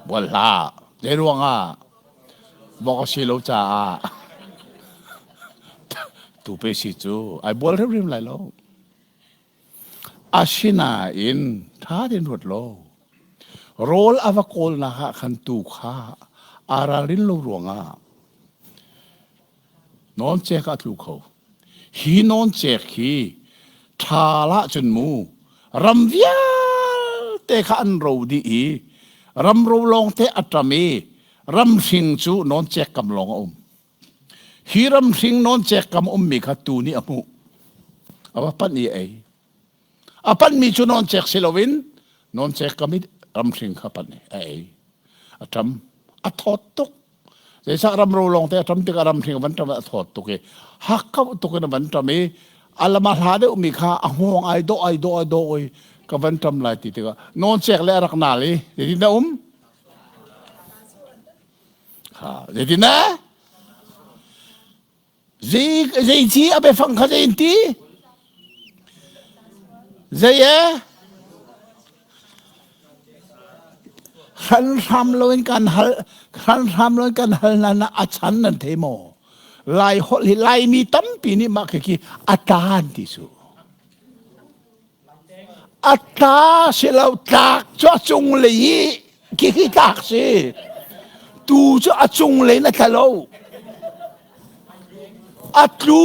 Bual hlah. Zei ruangah? Vok a si lo caah. Tu pe si cu ai bual hrimhrim lai lo. Asinain ṭha tein ruat law rawl a va kawlnak ah khan tuu kha aa ralrin lo ruangah nawncek ah a tlu kho. Hi nawncek hi ṭhal ahcun mu ram vialte kha an ro dih i ramro lawngte a ṭam i ramhring cu nawncek kam lawng a um. Hi ramhring nawncek kam ummi kha tuu nih a hmuh. A va panh i a ei. A panhmi cu nawncek si loin nawncek kam i ramhring kha panh i a ei. A ṭam. A thawt tuk. Zeicah ramro lawngte a ṭam tikah ramhring a van ṭam a thawt tuk i hakkauh tuk in a van ṭam i a lam a hla deuhmi kha a hngawng ai dawh ai dawh ai dawh i ka van ṭam lai ti tikah nawncek le a rak nal i zeitin dah um? Ha, zeitin eh? Zei zei ci a biafang kha zei in ti? Zei eh? Hranhram loin kan hal hranhram loin kan hal na na a chan nan thei maw? Lai holh hi Laimi tampi nih mah khi khi a tan ti su. A tla si lo tlak cu a cunglei i khi tlak si. Tu cu a cunglei in a tla lo. A tlu.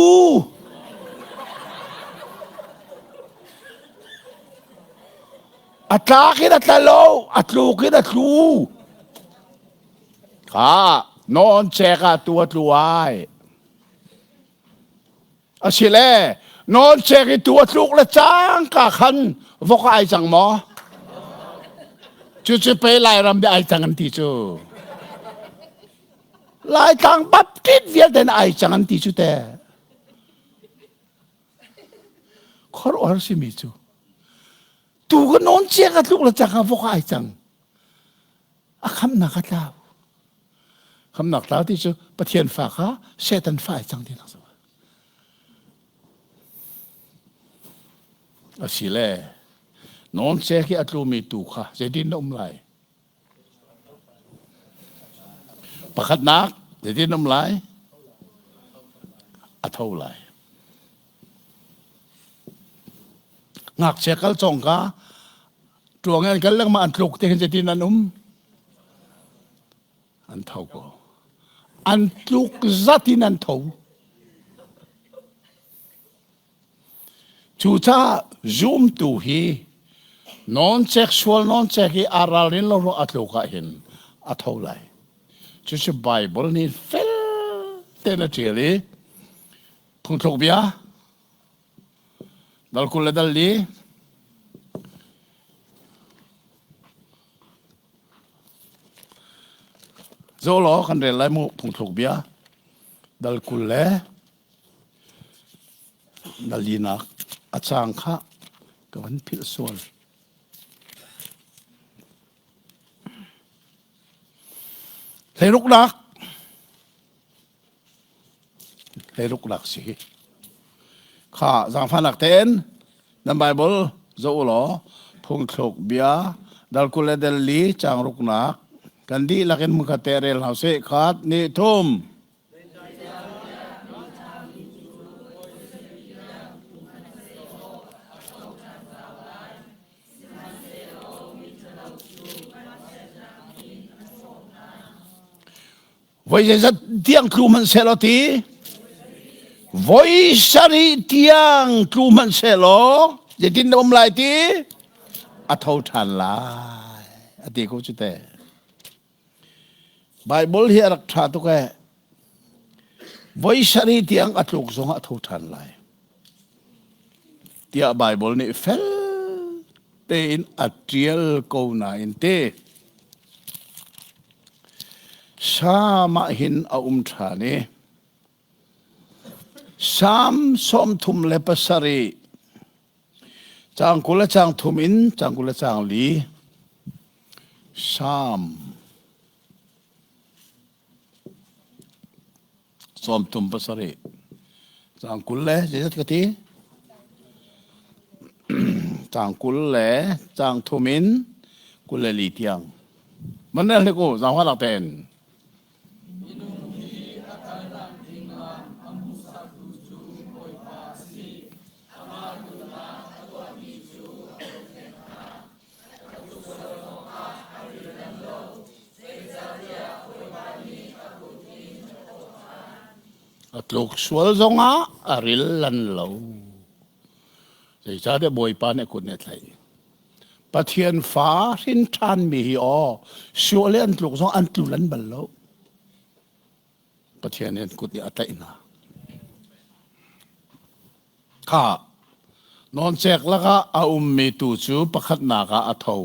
A tlak in a tla lo, a tluk in a tlu. Kha nawn cek ah tu a tlu ai. Asile nawlcek i tu a tluk le cangka khan vok ai cang maw? Cucu pe Lairam bi ai cang an ti cu. Laitlang Baptist vialte na ai cang an ti cu te. Khuaruahhar simi cu. Tu ka nawn ciak a tluk le cangka vok ai cang. A khamnak a tlau. Khamnak tlau ti cu Pathian fa kha Satan fa ai cang tinak cu. Asile nawncek i a tlumi tu kha zeitin na um lai? Pakhatnak zeitin um lai? A tho lai. Ngakchia kal cawng ka Ṭuang in an kal lengmang an tluk te hin zeitin an um? An tho ko. An tluk zat in an tho. Cucaah zumtu hi nawncek sual nawncek i aa ralrin lo ruah a tluk ah hin a tho lai. Cucu Bible nih fel tein a ṭial i phungthluk bia Dal 20 le dal li. Zo law kan rel lai mu phungthluk bia. Dal 20 le dal linak a cang kha ka van philh sual. Hleiruknak Hleiruknak si. Kha zaangfahnak tein nan Bible zoh u law phungthluk bia dal 20 le del li caang ruknak kan dihlak in hmunkhat te rel hna usih. Khat, hnih, thum. Voi zeizat tiang tlu hmanh sehlaw ti? Voi sarih tiang tlu hmanh sehlaw zeitin na um lai ti? A tho ṭhan lai. A ti ko cu te. Bible hi a rak ṭha tuk ee. Voi sarih tiang a tluk zong ah a tho ṭhan lai. Tiah Bible nih fel tein a ṭial ko nain te. Salm ah hin a um ṭhan i Salm 37 caang 20 le caang thum in caang 20 le caang li Salm 37 caang 20 le zeizat ka ti? Caang 20 le caang thum in 24 tiang. Man el hnik u, zaangfahnak tein. Minung hi a kalnak dingah a hmuhsaktu cu maw? Tluk sual zongah a ril lan lo. Zeicahtiah Bawipa nih a kut nih a tlaih. Pathian fa hrin ṭhanmi hi aw sual i an tluk zong an tlu lan bal lo. Pathian nih an kut nih a tlaih hna. Kha nawncek lakah a ummi tu cu pakhatnak ah a tho.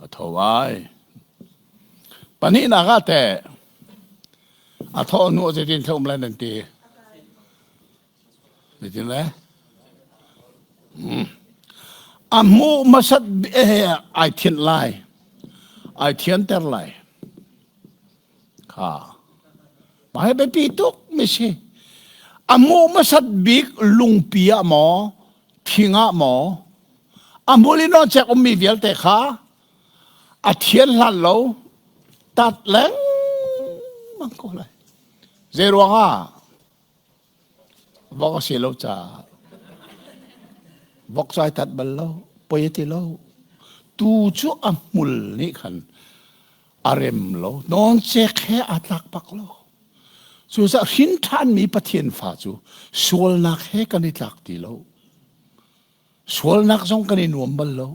A tho ai. Pahnihnak ah teh a thawh hnu ah zeitin thla um lai nan ti? Zeitin le? Hmm. A hmuh hmasat ai thianh lai. Ai thianter lai. Kha. Mah hi biapi tuk mi si. A hmuh hmasat bik lungpi ah maw, thing ah maw, a hmul in nawncek ummi vialte kha a thian hlan lo tat lengmang ko lai. Zei ruangah? Vok a si lo caah. Vok cu ai tat bal lo, poi a ti lo. Tu cu a hmul nih khan a rem lo. Nawncek he aa tlak bak lo. Cucaah hrin ṭhanmi Pathian fa cu sualnak he kan i tlak ti lo. Sualnak zong kan i nuam bal lo.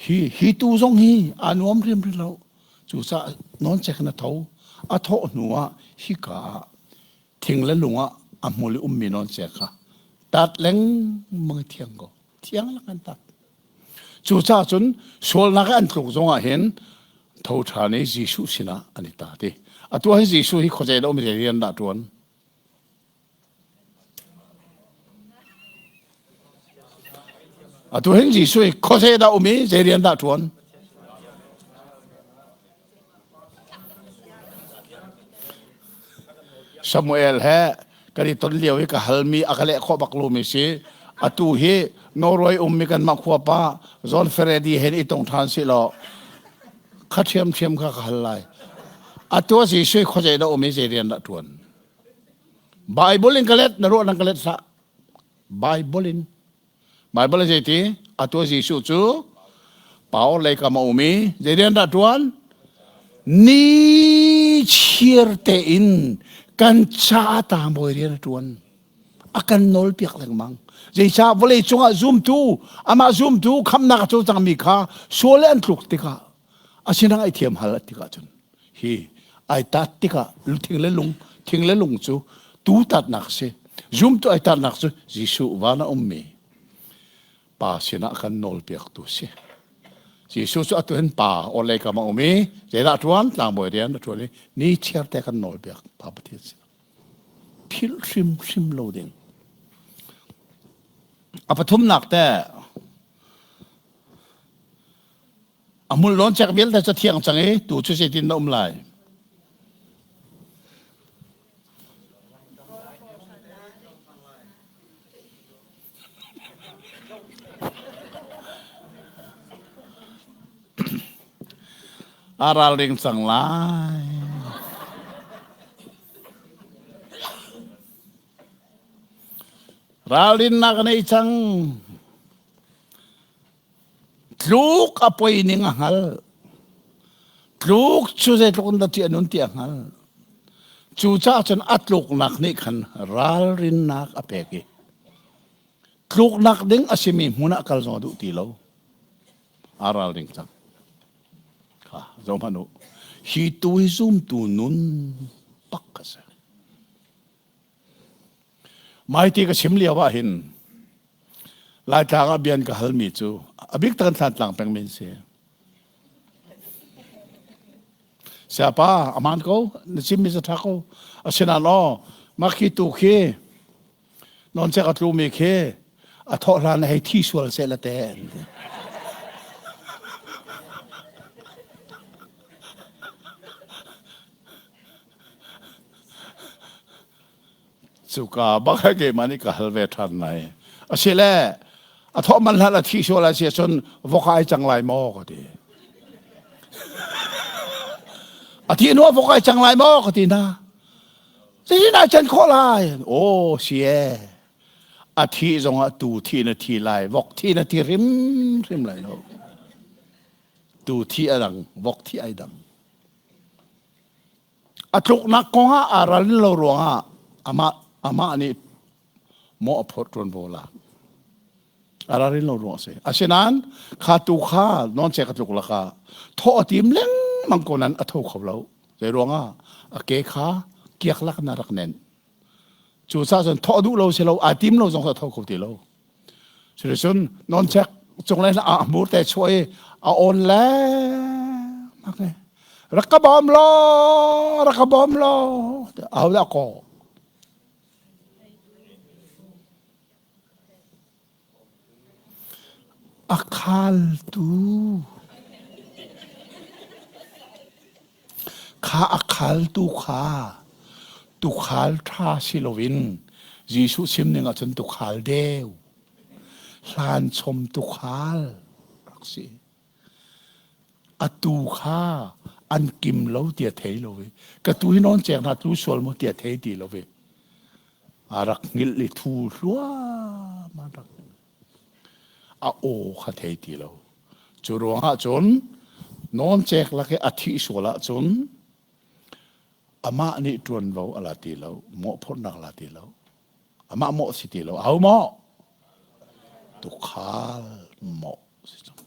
Hi, hi tu zong hi aa nuam hrimhrim lo. Cucaah nawncek na tho. A thawh hnu ah hika ah thing le lung ah a hmul i ummi nawncek kha tat lengmang i thiang ko. Thiang lak an tat. Cucaah cun sualnak i an tluk zong ah hin tho ṭhan i Jesuh sinah an i tat i atu hi Jesuh hi khuazei dah um i rian dah ṭuan? Atu hin Jesuh hi khuaze dah um i zei rian dah ṭuan? Samuel he kan i ton lio i ka halmi a ka leh khawh bak lomi si. Atu hi Norway ummi kanmah khua pa John Ferredi he i tong ṭhan si law kha ṭhiamṭhiam kha ka hal lai. Atu a Jesuh hi khuazei dah um i zei rian dah ṭuan? Bible in ka let na ruah nang ka let hlah. Bible in Bible zei ti atu Jesuh cu power lei kam a um i zei rian dah tuan ni chiar tein kan ca tangbawi rian a tuan a kan nawl piak lengmang zeicah vawlei cungah zumtu amah zumtu khamnak a co cangmi kha sual le an tluk tikah asina ai thiam hal tikah cun hi ai tat tikah thing le lung thing le lung cu tu tatnak si zumtu ai tatnak cu Jesuh van a ummi pa sinah kan nawl piaktu si Jesuh cu atu hin pa orlei kam a um i zeidah tuan tlangbawi rian a tuan i ni chiar te kan nawl piak pa Pathian sinah philh hrimhrim lo ding a pathumnak te A hmul nawn cek vialte cu thiang cang i tu cu zeitin na um lai? A ralring cang lai. Ralrinnak a nei cang. Tluk a poi ning a hngal. Tluk cu zeitluk in dah ṭih a nun ti a hngal. Cucaah cun a tluknak nih khan ralrinnak a pek i tluknak ding a simi hmun ah kal zong a duh ti lo. Aa ralring cang. Kha zoh hmanh u. Hi tu hi zumtu nun bak a si. Maiti ka chim lio ah hin Laitlang ah bian ka halmi cu a bik tak in Thlantlang peng min si. Siapa aman ko na chimmi cu ṭha ko. Asinain aw mah khi tu khi nawncek a tlumi khi a thawh hlan hei thi sual seh la te. Cuka bak he keimah nih ka hal ve ṭhan lai. Asile a thawh man hlan a thi sual a si ahcun vok ai cang lai maw ka ti. A thi hnu ah vok ai cang lai maw ka ti hna. Zeitin ai can khawh lai? Aw si e. A thi zongah tu thi na thi lai, vok thi na thi hrimhrim lai lo. Tu thi a dang, vok thi ai dang. A tluknak kongah aa ralrin lo ruangah amah amah nih mawh a phorh ṭuanvo lak. A ralrin lo ruang a si. Asinain kha tu kha nawncek a tluk lakah thawh a tim lengmang ko nain a tho kho lo. Zei ruangah a ke kha kiak lak in a rak nenh. Cucaah cun thawh duh lo si lo, aa tim lo zong a tho kho ti lo. Cuticun nawncek cunglei a hmur te chuah i a awn lengmang i rak ka bawm law, rak ka bawm law, ahodah kaw? A khaltu kha a khaltu kha tuukhal ṭha si loin Jesuh chim ning ahcun tuukhal deu, hlanchom tuukhal rak si. A tuu kha an kim lo ti a thei lo i ka tuu hi nawn cek hna tlu sual maw ti a thei ti lo i a rak hngilh i thu hluahmah rak a aw kha thei ti lo. Cu ruangah cun nawncek lak i a thih sual ahcun amah nih ṭuanvo a la ti lo, mawhphurhnak a la ti lo. Amah mawh si ti lo. Aho mawh? Tukhal mawh si cang.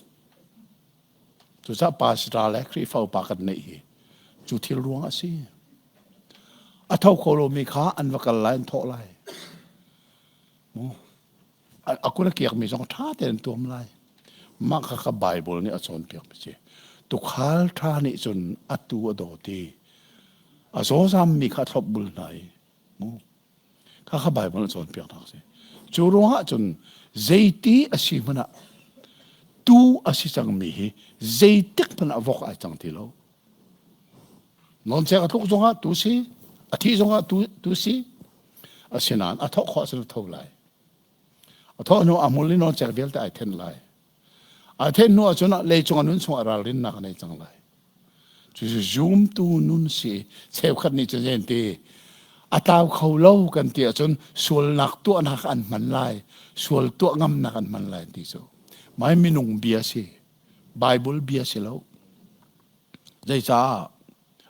Cucaah pastor le Khrihfa upa kan neih hi cu thil ruang a si. A tho kho lomi kha an va kal lai, an thawh lai. A kut a kiakmi zong ṭha tein an tuam lai. Mah kha kha Bible nih a cawnpiakmi si. Tukhal ṭha nih cun a tu a dawt i a zawzammi kha a thlopbul hna i kha kha Bible a cawnpiaknak a si. Cu ruangah cun zeiti a si hmanh ah tu a si cangmi hi zeitik hmanh ah vok ai cang ti lo. Nawncek a tluk zongah tu si, a thih zongah tu, tu si. Asinain a thawh khawh ahcun a tho lai. A thawh hnu a hmul i nawncek vialte ai then lai. Ai then hnu ahcun leicung a nun chungah ralrinnak a nei cang lai. Cucu zumtu nun si cheukhat nih cun zei ti a tlau kho lo kan ti ahcun sualnak tuahnak an hman lai, sual tuah ngamnak an hman lai ti cu. Mai minung bia si, Bible bia si lo. Zeicah?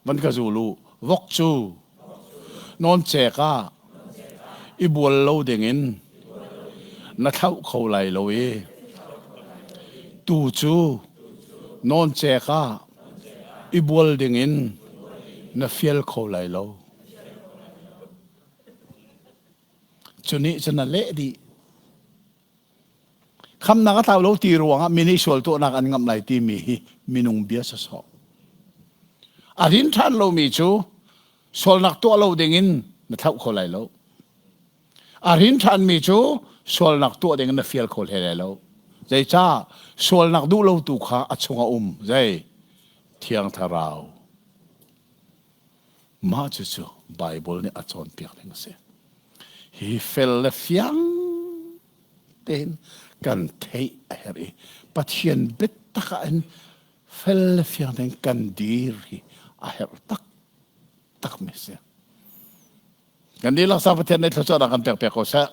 Van ka zul u. Vok cu nawncek ah i bual lo dingin na thlauh kho lai lo i tuu cu nawncek ah i bual dingin na fial kho lai lo. Cu nih cun a leh dih. Khamnak a tlau lo ti ruangah mi nih sual tuahnak an ngamh lai timi hi minung bia sawsawh. A rin ṭhan lomi cu sualnak tuah lo dingin na thlauh kho lai lo. A rin ṭhanmi cu sualnak tuah dingin na fial kho hlei lai lo. Zeicah sualnak duh lo tu kha a chungah um zei Thiang Thlarau. Mah cucu Baibal nih a cawnpiak ning a si. Hi fel le fiang tein kan theih a herh i Pathian biatak ah hin fel le fiang tein kan dir hi a herh taktak mi a si. Kan dihlak sa Pathian nih thluachuahnak kan pek piak ko seh.